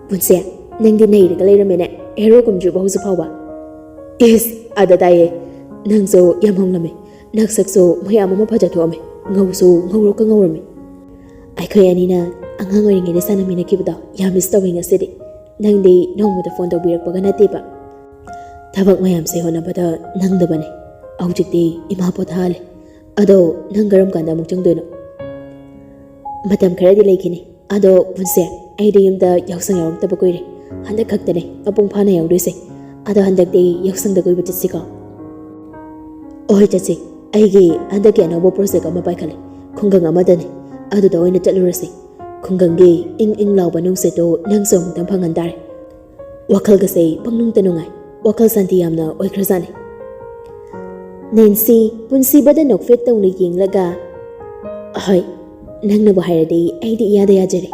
"ꯄꯨꯟꯁꯤ, ꯅꯪꯗꯤ ꯅꯩꯔꯒ ꯂꯩꯔꯝꯃꯦꯅꯦ, ꯍꯦꯔꯣ ꯀꯨꯝꯗ꯭ꯔꯤꯕꯣ ꯍꯧꯖꯤꯛ ꯐꯥꯎꯕ?" ꯏꯁ, ꯑꯗ ꯇꯥꯏꯌꯦ꯫ ꯅꯪꯁꯨ ꯌꯥꯝ ꯍꯣꯡꯂꯝꯃꯦ꯫ ꯅꯁꯛꯁꯨ ꯃꯌꯥꯝ ꯑꯃ ꯐꯖꯊꯣꯛꯑꯝꯃꯦ꯫ ꯉꯧꯁꯨ ꯉꯧꯔꯣꯛꯀ ꯉꯧꯔꯝꯃꯦ꯫ ꯑꯩꯈꯣꯏ ꯑꯅꯤꯅ ꯑꯉꯥꯡ ꯑꯣꯏꯔꯤꯉꯩꯗ ꯁꯥꯟꯅꯃꯤꯟꯅꯈꯤꯕꯗꯣ ꯌꯥꯝ ꯃꯤꯁ ꯇꯧꯋꯤ ꯉꯁꯤꯗꯤ꯫ ꯅꯪꯗꯤ ꯅꯣꯡꯃꯇ ꯐꯣꯟ ꯇꯧꯕꯤꯔꯛꯄꯒ ꯅꯠꯇꯦꯕ꯫ ꯊꯕꯛ ꯃꯌꯥꯝꯁꯦ ꯍꯣꯠꯅꯕꯗ ꯅꯪꯗꯕꯅꯦ꯫ ꯍꯧꯖꯤꯛꯇꯤ ꯏꯃꯥ ꯄꯣꯊꯥꯍꯜꯂꯦ꯫ ꯑꯗꯣ ꯅꯪ ꯀꯔꯝ ꯀꯥꯟꯗ ꯑꯃꯨꯛ ꯆꯪꯗꯣꯏꯅꯣ? ꯃꯇꯝ ꯈꯔꯗꯤ ꯂꯩꯈꯤꯅꯤ꯫ ꯑꯗꯣ ꯄꯨꯟꯁꯦ, ꯑꯩꯗꯤ ꯌꯨꯝꯗ ꯌꯥꯎꯁꯪ ꯌꯥꯎꯔꯛꯇꯕ ꯀꯨꯏꯔꯦ꯫ ꯍꯟꯗꯛ ꯈꯛꯇꯅꯦ ꯃꯄꯨꯡ ꯐꯥꯅ ꯌꯥꯎꯗꯣꯏꯁꯦ꯫ ꯑꯗꯣ ꯍꯟꯗꯛꯇꯤ ꯌꯥꯎꯁꯪꯗ ꯀꯣꯏꯕ ꯆꯠꯁꯤꯀꯣ? ꯑꯍꯣꯏ, ꯆꯠꯁꯤ꯫ ꯑꯩꯒꯤ ꯍꯟꯗꯛꯀꯤ ꯑꯅꯧꯕ ꯄ꯭ꯔꯣꯖꯦꯛ ꯑꯃ ꯄꯥꯏꯈꯠꯂꯦ꯫ ꯈꯨꯡꯒꯪ ꯑꯃꯗꯅꯦ꯫ ꯑꯗꯨꯗ ꯑꯣꯏꯅ ꯆꯠꯂꯨꯔꯁꯤ꯫ ꯈꯨꯡꯒꯪꯒꯤ ꯏꯪ ꯏꯪ ꯂꯥꯎꯕ ꯅꯨꯡꯁꯤꯠꯇꯣ ꯅꯪꯁꯨ ꯑꯃꯨꯛꯇꯪ ꯐꯪꯍꯟ ꯇꯥꯔꯦ꯫ ꯋꯥꯈꯜꯒꯁꯦ ꯄꯪꯅꯨꯡꯇ ꯅꯨꯡꯉꯥꯏ꯫ ꯋꯥꯈꯜ ꯁꯥꯟꯇꯤ ꯌꯥꯝꯅ ꯑꯣꯏꯈ꯭ꯔꯖꯥꯠꯅꯤ꯫ ꯅꯦꯟꯁꯤ ꯄꯨꯟꯁꯤꯕꯗ ꯅꯣꯛꯐꯦꯠ ꯇꯧꯅ ꯌꯦꯡꯂꯒ, "ꯍꯣꯏ, ꯅꯪꯅꯕꯨ ꯍꯥꯏꯔꯗꯤ ꯑꯩꯗꯤ ꯏꯌꯥꯗ ꯌꯥꯖꯔꯦ꯫"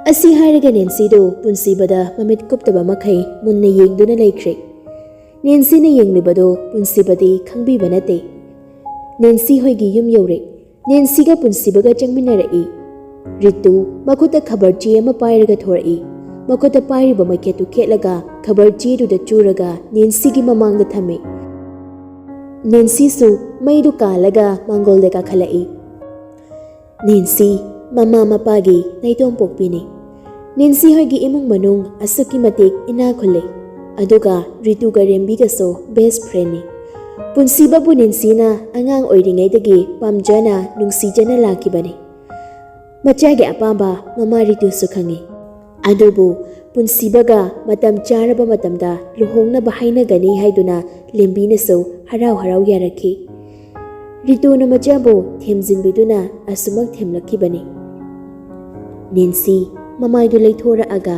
ꯑꯁꯤ ꯍꯥꯏꯔꯒ ꯅꯦꯟꯁꯤꯗꯨ ꯄꯨꯟꯁꯤꯕꯗ ꯃꯃꯤꯠ ꯀꯨꯞꯇꯕ ꯃꯈꯩ ꯃꯨꯟꯅ ꯌꯦꯡꯗꯨꯅ ꯂꯩꯈ꯭ꯔꯦ꯫ ꯅꯦꯟꯁꯤꯅ ꯌꯦꯡꯂꯤꯕꯗꯨ ꯄꯨꯟꯁꯤꯕꯗꯤ ꯈꯪꯕꯤꯕ ꯅꯠꯇꯦ꯫ ꯅꯦꯟꯁꯤ ꯍꯣꯏꯒꯤ ꯌꯨꯝ ꯌꯧꯔꯦ꯫ ꯅꯦꯟꯁꯤꯒ ꯄꯨꯟꯁꯤꯕꯒ ꯆꯪꯃꯤꯟꯅꯔꯛꯏ꯫ ꯔꯤꯇꯨ ꯃꯈꯨꯠꯇ ꯈꯕꯔ ꯆꯦ ꯑꯃ ꯄꯥꯏꯔꯒ ꯊꯣꯔꯛꯏ꯫ ꯃꯈꯨꯠꯇ ꯄꯥꯏꯔꯤꯕ ꯃꯩꯈꯦꯠꯇꯨ ꯈꯦꯠꯂꯒ ꯈꯕꯔ ꯆꯦꯗꯨꯗ ꯆꯨꯔꯒ ꯅꯦꯟꯁꯤꯒꯤ ꯃꯃꯥꯡꯗ ꯊꯝꯃꯤ꯫ ꯅꯦꯟꯁꯤꯁꯨ ꯃꯩꯗꯨ ꯀꯥꯜꯂꯒ ꯃꯥꯡꯒꯣꯜꯗ ꯀꯥꯈꯠꯂꯛꯏ꯫ ꯅꯦꯟꯁꯤ ꯃꯃꯥ ꯃꯄꯥꯒꯤ ꯅꯥꯏꯇꯣꯝ ꯄꯣꯛꯄꯤꯅꯤ꯫ ꯅꯦꯟꯁꯤ ꯍꯣꯏꯒꯤ ꯏꯃꯨꯡ ꯃꯅꯨꯡ ꯑꯁꯨꯛꯀꯤ ꯃꯇꯤꯛ ꯏꯅꯥꯛ ꯈꯨꯜꯂꯤ꯫ ꯑꯗꯨꯒ ꯔꯤꯇꯨꯒ ꯔꯦꯝꯕꯤꯒꯁꯨ ꯕꯦꯁ ꯐ꯭ꯔꯦꯟꯅꯤ꯫ ꯄꯨꯟꯁꯤꯕꯕꯨ ꯅꯦꯟꯁꯤꯅ ꯑꯉꯥꯡ ꯑꯣꯏꯔꯤꯉꯩꯗꯒꯤ ꯄꯥꯝꯖꯅ ꯅꯨꯡꯁꯤꯖꯅ ꯂꯥꯛꯈꯤꯕꯅꯤ꯫ ꯃꯆꯥꯒꯤ ꯑꯄꯥꯝꯕ ꯃꯃꯥ ꯔꯤꯇꯨꯁꯨ ꯈꯪꯏ꯫ ꯑꯗꯨꯕꯨ ꯄꯨꯟꯁꯤꯕꯒ ꯃꯇꯝ ꯆꯥꯔꯕ ꯃꯇꯝꯗ ꯂꯨꯍꯣꯡꯅꯕ ꯍꯥꯏꯅꯒꯅꯤ ꯍꯥꯏꯗꯨꯅ ꯂꯦꯝꯕꯤꯅꯁꯨ ꯍꯔꯥꯎ ꯍꯔꯥꯎ ꯌꯥꯔꯛꯈꯤ꯫ ꯔꯤꯇꯨꯅ ꯃꯆꯥꯕꯨ ꯊꯦꯝꯖꯤꯟꯕꯤꯗꯨꯅ ꯑꯁꯨꯃꯛ ꯊꯦꯝꯂꯛꯈꯤꯕꯅꯤ꯫ ꯅꯦꯟꯁꯤ ꯃꯃꯥꯏꯗꯨ ꯂꯩꯊꯣꯔꯛꯑꯒ,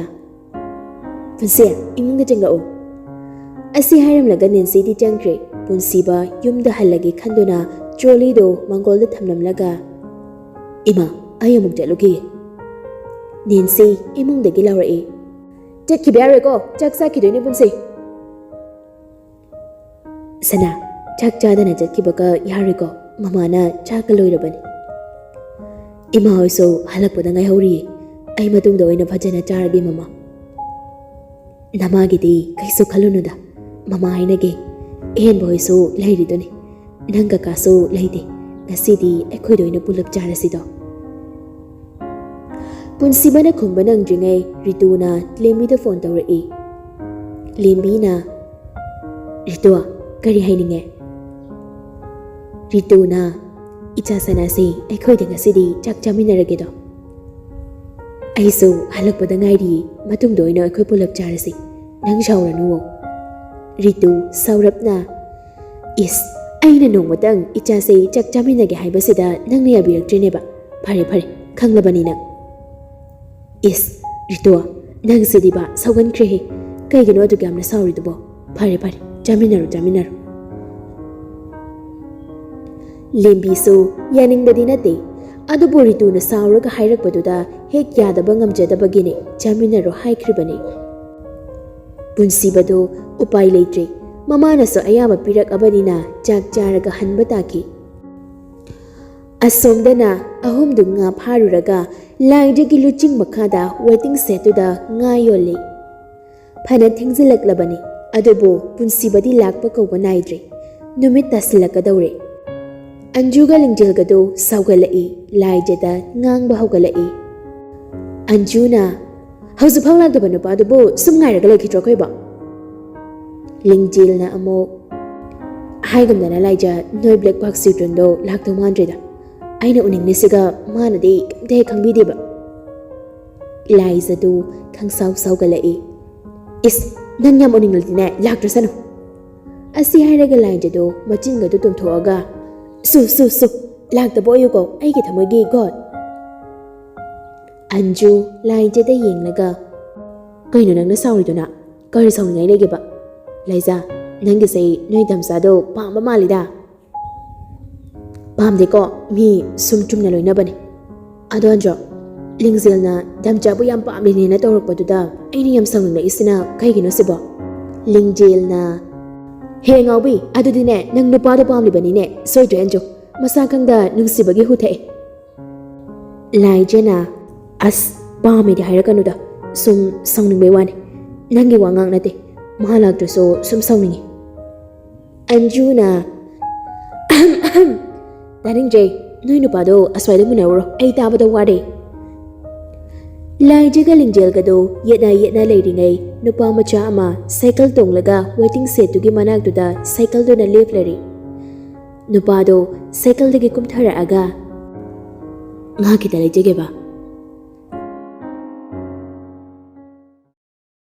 "ꯄꯨꯟꯁꯤ, ꯏꯃꯨꯡꯗ ꯆꯪꯂꯛꯎ꯫" ꯑꯁꯤ ꯍꯥꯏꯔꯝꯂꯒ ꯅꯦꯟꯁꯤꯗꯤ ꯆꯪꯈ꯭ꯔꯦ꯫ ꯄꯨꯟꯁꯤꯕ ꯌꯨꯝꯗ ꯍꯜꯂꯒꯦ ꯈꯟꯗꯨꯅ ꯇ꯭ꯔꯣꯂꯤꯗꯨ ꯃꯥꯡꯒꯣꯜꯗ ꯊꯝꯂꯝꯂꯒ, "ꯏꯃꯥ, ꯑꯩ ꯑꯃꯨꯛ ꯆꯠꯂꯨꯈꯤꯒꯦ꯫" ꯅꯦꯟꯁꯤ ꯏꯃꯨꯡꯗꯒꯤ ꯂꯥꯎꯔꯛꯏ, "ꯆꯠꯈꯤꯕ ꯌꯥꯔꯣꯏꯀꯣ, ꯆꯥꯛ ꯆꯥꯈꯤꯗꯣꯏꯅꯦ ꯄꯨꯟꯁꯤ꯫" "ꯁꯅꯥ, ꯆꯥꯛ ꯆꯥꯗꯅ ꯆꯠꯈꯤꯕꯒ ꯌꯥꯔꯣꯏꯀꯣ, ꯃꯃꯥꯅ ꯆꯥꯛꯀ ꯂꯣꯏꯔꯕꯅꯤ꯫" "ꯏꯃꯥ ꯍꯣꯏꯁꯨ ꯍꯜꯂꯛꯄꯗ ꯉꯥꯏꯍꯧꯔꯤꯌꯦ, ꯑꯩ ꯃꯇꯨꯡꯗ ꯑꯣꯏꯅ ꯐꯖꯅ ꯆꯥꯔꯒꯦ ꯃꯃꯥ꯫" "ꯅꯃꯥꯒꯤꯗꯤ ꯀꯩꯁꯨ ꯈꯜꯂꯨꯅꯨꯗ, ꯃꯃꯥ ꯍꯥꯏꯅꯒꯦ, ꯑꯍꯦꯟꯕ ꯍꯣꯏꯁꯨ ꯂꯩꯔꯤꯗꯨꯅꯤ꯫ ꯅꯪ ꯀꯀꯥꯁꯨ ꯂꯩꯇꯦ꯫ ꯉꯁꯤꯗꯤ ꯑꯩꯈꯣꯏꯗ ꯑꯣꯏꯅ ꯄꯨꯂꯞ ꯆꯥꯔꯁꯤꯗꯣ꯫ ꯄꯨꯟꯁꯤꯕꯅ ꯈꯨꯝꯕ ꯅꯪꯗ꯭ꯔꯤꯉꯩ ꯔꯤꯇꯨꯅ ꯂꯦꯝꯕꯤꯗ ꯐꯣꯟ ꯇꯧꯔꯛꯏ꯫ ꯂꯦꯝꯕꯤꯅ, "ꯔꯤꯇꯨ, ꯀꯔꯤ ꯍꯥꯏꯅꯤꯡꯉꯦ?" ꯔꯤꯇꯨꯅ, "ꯏꯆꯥ ꯁꯅꯥꯁꯦ, ꯑꯩꯈꯣꯏꯗ ꯉꯁꯤꯗꯤ ꯆꯥꯛ ꯆꯥꯃꯤꯟꯅꯔꯒꯦꯗꯣ꯫ ꯑꯩꯁꯨ ꯍꯜꯂꯛꯄꯗ ꯉꯥꯏꯔꯤ, ꯃꯇꯨꯡꯗ ꯑꯣꯏꯅ ꯑꯩꯈꯣꯏ ꯄꯨꯂꯞ ꯆꯥꯔꯁꯤ꯫ ꯅꯪ ꯁꯥꯎꯔꯅꯨꯋꯣ꯫" ꯔꯤꯇꯨ ꯁꯥꯎꯔꯞꯅ, "ꯏꯁ, ꯑꯩꯅ ꯅꯣꯡꯃꯇꯪ ꯏꯆꯥꯁꯦ ꯆꯥꯛ ꯆꯥꯃꯤꯟꯅꯒꯦ ꯍꯥꯏꯕꯁꯤꯗ ꯅꯪꯅ ꯌꯥꯕꯤꯔꯛꯇ꯭ꯔꯤꯅꯦꯕ꯫ ꯐꯔꯦ ꯐꯔꯦ, ꯈꯪꯂꯕꯅꯤ ꯅꯪ꯫" "ꯏꯁ, ꯔꯤꯇꯨ, ꯅꯪꯁꯤꯗꯤꯕ ꯁꯥꯎꯒꯟꯈ꯭ꯔꯦꯍꯦ꯫ ꯀꯩꯒꯤꯅꯣ ꯑꯗꯨꯛ ꯌꯥꯝꯅ ꯁꯥꯎꯔꯤꯗꯨꯕꯣ? ꯐꯔꯦ ꯐꯔꯦ, ꯆꯥꯃꯤꯟꯅꯔꯣ ꯆꯥꯃꯤꯟꯅꯔꯣ꯫" ꯂꯦꯝꯕꯤꯁꯨ ꯌꯥꯅꯤꯡꯕꯗꯤ ꯅꯠꯇꯦ, ꯑꯗꯨꯕꯨ ꯔꯤꯇꯨꯅ ꯁꯥꯎꯔꯒ ꯍꯥꯏꯔꯛꯄꯗꯨꯗ ꯍꯦꯛ ꯌꯥꯗꯕ ꯉꯝꯖꯗꯕꯒꯤꯅꯦ ꯆꯥꯃꯤꯟꯅꯔꯣ ꯍꯥꯏꯈ꯭ꯔꯤꯕꯅꯤ꯫ ꯄꯨꯟꯁꯤꯕꯗꯨ ꯎꯄꯥꯏ ꯂꯩꯇ꯭ꯔꯦ꯫ ꯃꯃꯥꯅꯁꯨ ꯑꯌꯥꯕ ꯄꯤꯔꯛꯑꯕꯅꯤꯅ ꯆꯥꯛ ꯆꯥꯔꯒ ꯍꯟꯕ ꯇꯥꯈꯤ꯫ ꯑꯁꯣꯝꯗꯅ ꯑꯍꯨꯝꯗꯨ ꯉꯥ ꯐꯥꯔꯨꯔꯒ ꯂꯥꯏꯖꯒꯤ ꯂꯨꯆꯤꯡ ꯃꯈꯥꯗ waiting shed ꯇꯨꯗ ꯉꯥ ꯌꯣꯜꯂꯤ꯫ ꯐꯅ ꯊꯦꯡꯖꯤꯜꯂꯛꯂꯕꯅꯤ, ꯑꯗꯨꯕꯨ ꯄꯨꯟꯁꯤꯕꯗꯤ ꯂꯥꯛꯄ ꯀꯧꯕ ꯅꯥꯏꯗ꯭ꯔꯦ꯫ ꯅꯨꯃꯤꯠ ꯇꯥꯁꯤꯜꯂꯛꯀꯗꯧꯔꯦ꯫ ꯑꯟꯖꯨꯒ ꯂꯤꯡꯖꯦꯜꯒꯗꯨ ꯁꯥꯎꯒꯠꯂꯛꯏ, ꯂꯥꯏꯖꯗ ꯉꯥꯡꯕ ꯍꯧꯒꯠꯂꯛꯏ꯫ ꯑꯟꯖꯨꯅ, "ꯍꯧꯖꯤꯛꯐꯥꯎ ꯂꯥꯛꯇꯕ ꯅꯨꯄꯥꯗꯨꯕꯨ ꯁꯨꯝ ꯉꯥꯏꯔꯒ ꯂꯩꯈꯤꯗ꯭ꯔꯣ ꯑꯩꯈꯣꯏꯕꯣ?" ꯂꯤꯡꯖꯦꯜꯅ ꯑꯃꯨꯛ, "ꯍꯥꯏꯒꯨꯝꯗꯅ ꯂꯥꯏꯖ, ꯅꯣꯏ black park ꯁ꯭ꯌꯨꯇꯨꯟꯗꯣ ꯂꯥꯛꯇꯧ ꯃꯥꯟꯗ꯭ꯔꯦꯗ꯫ ꯑꯩꯅ ꯎꯅꯤꯡꯂꯤꯁꯤꯒ ꯃꯥꯅꯗꯤ ꯀꯩꯝꯇ ꯍꯦꯛ ꯈꯪꯕꯤꯗꯦꯕ꯫" ꯂꯥꯏꯖꯗꯨ ꯈꯪꯁꯥꯎ ꯁꯥꯎꯒꯠꯂꯛꯏ꯫ "ꯏꯁ, ꯅꯪ ꯌꯥꯝ ꯎꯅꯤꯡꯂꯗꯤꯅꯦ ꯂꯥꯛꯇ꯭ꯔꯁꯅꯨ꯫" ꯑꯁꯤ ꯍꯥꯏꯔꯒ ꯂꯥꯏꯖꯗꯨ ꯃꯆꯤꯟꯒꯗꯨ ꯇꯨꯝꯊꯣꯛꯑꯒ, "ꯁꯨ, ꯁꯨ, ꯁꯨ, ꯂꯥꯛꯇꯕ ꯑꯣꯏꯌꯨꯀꯣ ꯑꯩꯒꯤ ꯊꯃꯣꯏꯒꯤ God꯫" ꯑꯟꯖꯨ ꯂꯥꯏꯖꯗ ꯌꯦꯡꯂꯒ, "ꯀꯩꯅꯣ ꯅꯪꯅ ꯁꯥꯎꯔꯤꯗꯨꯅ? ꯀꯔꯤ ꯁꯥꯎꯅꯤꯡꯉꯥꯏ ꯂꯩꯒꯦꯕ? ꯂꯥꯏꯖ, ꯅꯪꯒꯤꯁꯦ ꯅꯣꯏ ꯗꯝꯆꯥꯗꯣ ꯄꯥꯝꯕ ꯃꯥꯜꯂꯤꯗ꯫" "ꯄꯥꯝꯗꯦꯀꯣ, ꯃꯤ ꯁꯨꯝ ꯆꯨꯝꯅ ꯂꯣꯏꯅꯕꯅꯦ꯫ ꯑꯗꯣ ꯑꯟꯖꯨ, ꯂꯤꯡꯖꯦꯜꯅ ꯗꯝꯆꯥꯕꯨ ꯌꯥꯝ ꯄꯥꯝꯂꯤꯅꯦꯅ ꯇꯧꯔꯛꯄꯗꯨꯗ ꯑꯩꯅ ꯌꯥꯝ ꯁꯥꯎꯅꯤꯡꯂꯛꯏꯁꯤꯅ ꯀꯩꯒꯤꯅꯣ ꯁꯤꯕꯣ?" ꯂꯤꯡꯖꯦꯜꯅ, "ꯍꯦ ꯉꯥꯎꯕꯤ, ꯑꯗꯨꯗꯤꯅꯦ ꯅꯪ ꯅꯨꯄꯥꯗꯣ ꯄꯥꯝꯂꯤꯕꯅꯤꯅꯦ꯫ ꯁꯣꯏꯗ꯭ꯔꯦ ꯑꯟꯖꯨ, ꯃꯁꯥ ꯈꯪꯗ ꯅꯨꯡꯁꯤꯕꯒꯤ ꯍꯨ ꯊꯛꯑꯦ꯫" ꯂꯥꯏꯖꯅ, "ꯑꯁ, ꯄꯥꯝꯃꯦꯗꯤ ꯍꯥꯏꯔꯛꯀꯅꯨꯗ, ꯁꯨꯝ ꯁꯥꯎꯅꯤꯡꯕꯩ ꯋꯥꯅꯤ꯫ ꯅꯪꯒꯤ ꯋꯥꯉꯥꯡ ꯅꯠꯇꯦ, ꯃꯥ ꯂꯥꯛꯇ꯭ꯔꯁꯨ ꯁꯨꯝ ꯁꯥꯎꯅꯤꯡꯉꯤ꯫ ꯑꯟꯖꯨꯅ, "ꯇꯥꯅꯤꯡꯗ꯭ꯔꯦ, ꯅꯣꯏ ꯅꯨꯄꯥꯗꯣ ꯑꯁ꯭ꯋꯥꯏꯗ ꯃꯨꯟꯅꯔꯨꯔꯣ, ꯑꯩ ꯇꯥꯕꯗ ꯋꯥꯔꯦ"꯫ ꯂꯥꯏꯖꯒ ꯂꯤꯡꯖꯦꯜꯒꯗꯣ ꯌꯦꯠꯅ ꯌꯦꯠꯅ ꯂꯩꯔꯤꯉꯩ, ꯅꯨꯄꯥ ꯃꯆꯥ ꯑꯃ ꯁꯥꯏꯀꯜ ꯇꯣꯡꯂꯒ ꯋꯦꯇꯤꯡ ꯁꯦꯠꯇꯨꯒꯤ ꯃꯅꯥꯛꯇꯨꯗ ꯁꯥꯏꯀꯜꯗꯨꯅ ꯂꯦꯞꯂꯔꯤ꯫ ꯅꯨꯄꯥꯗꯣ ꯁꯥꯏꯀꯜꯗꯒꯤ ꯀꯨꯝꯊꯔꯛꯑꯒ, "ꯉꯥꯏꯍꯥꯛ ꯈꯤꯇ ꯂꯩꯖꯒꯦꯕ,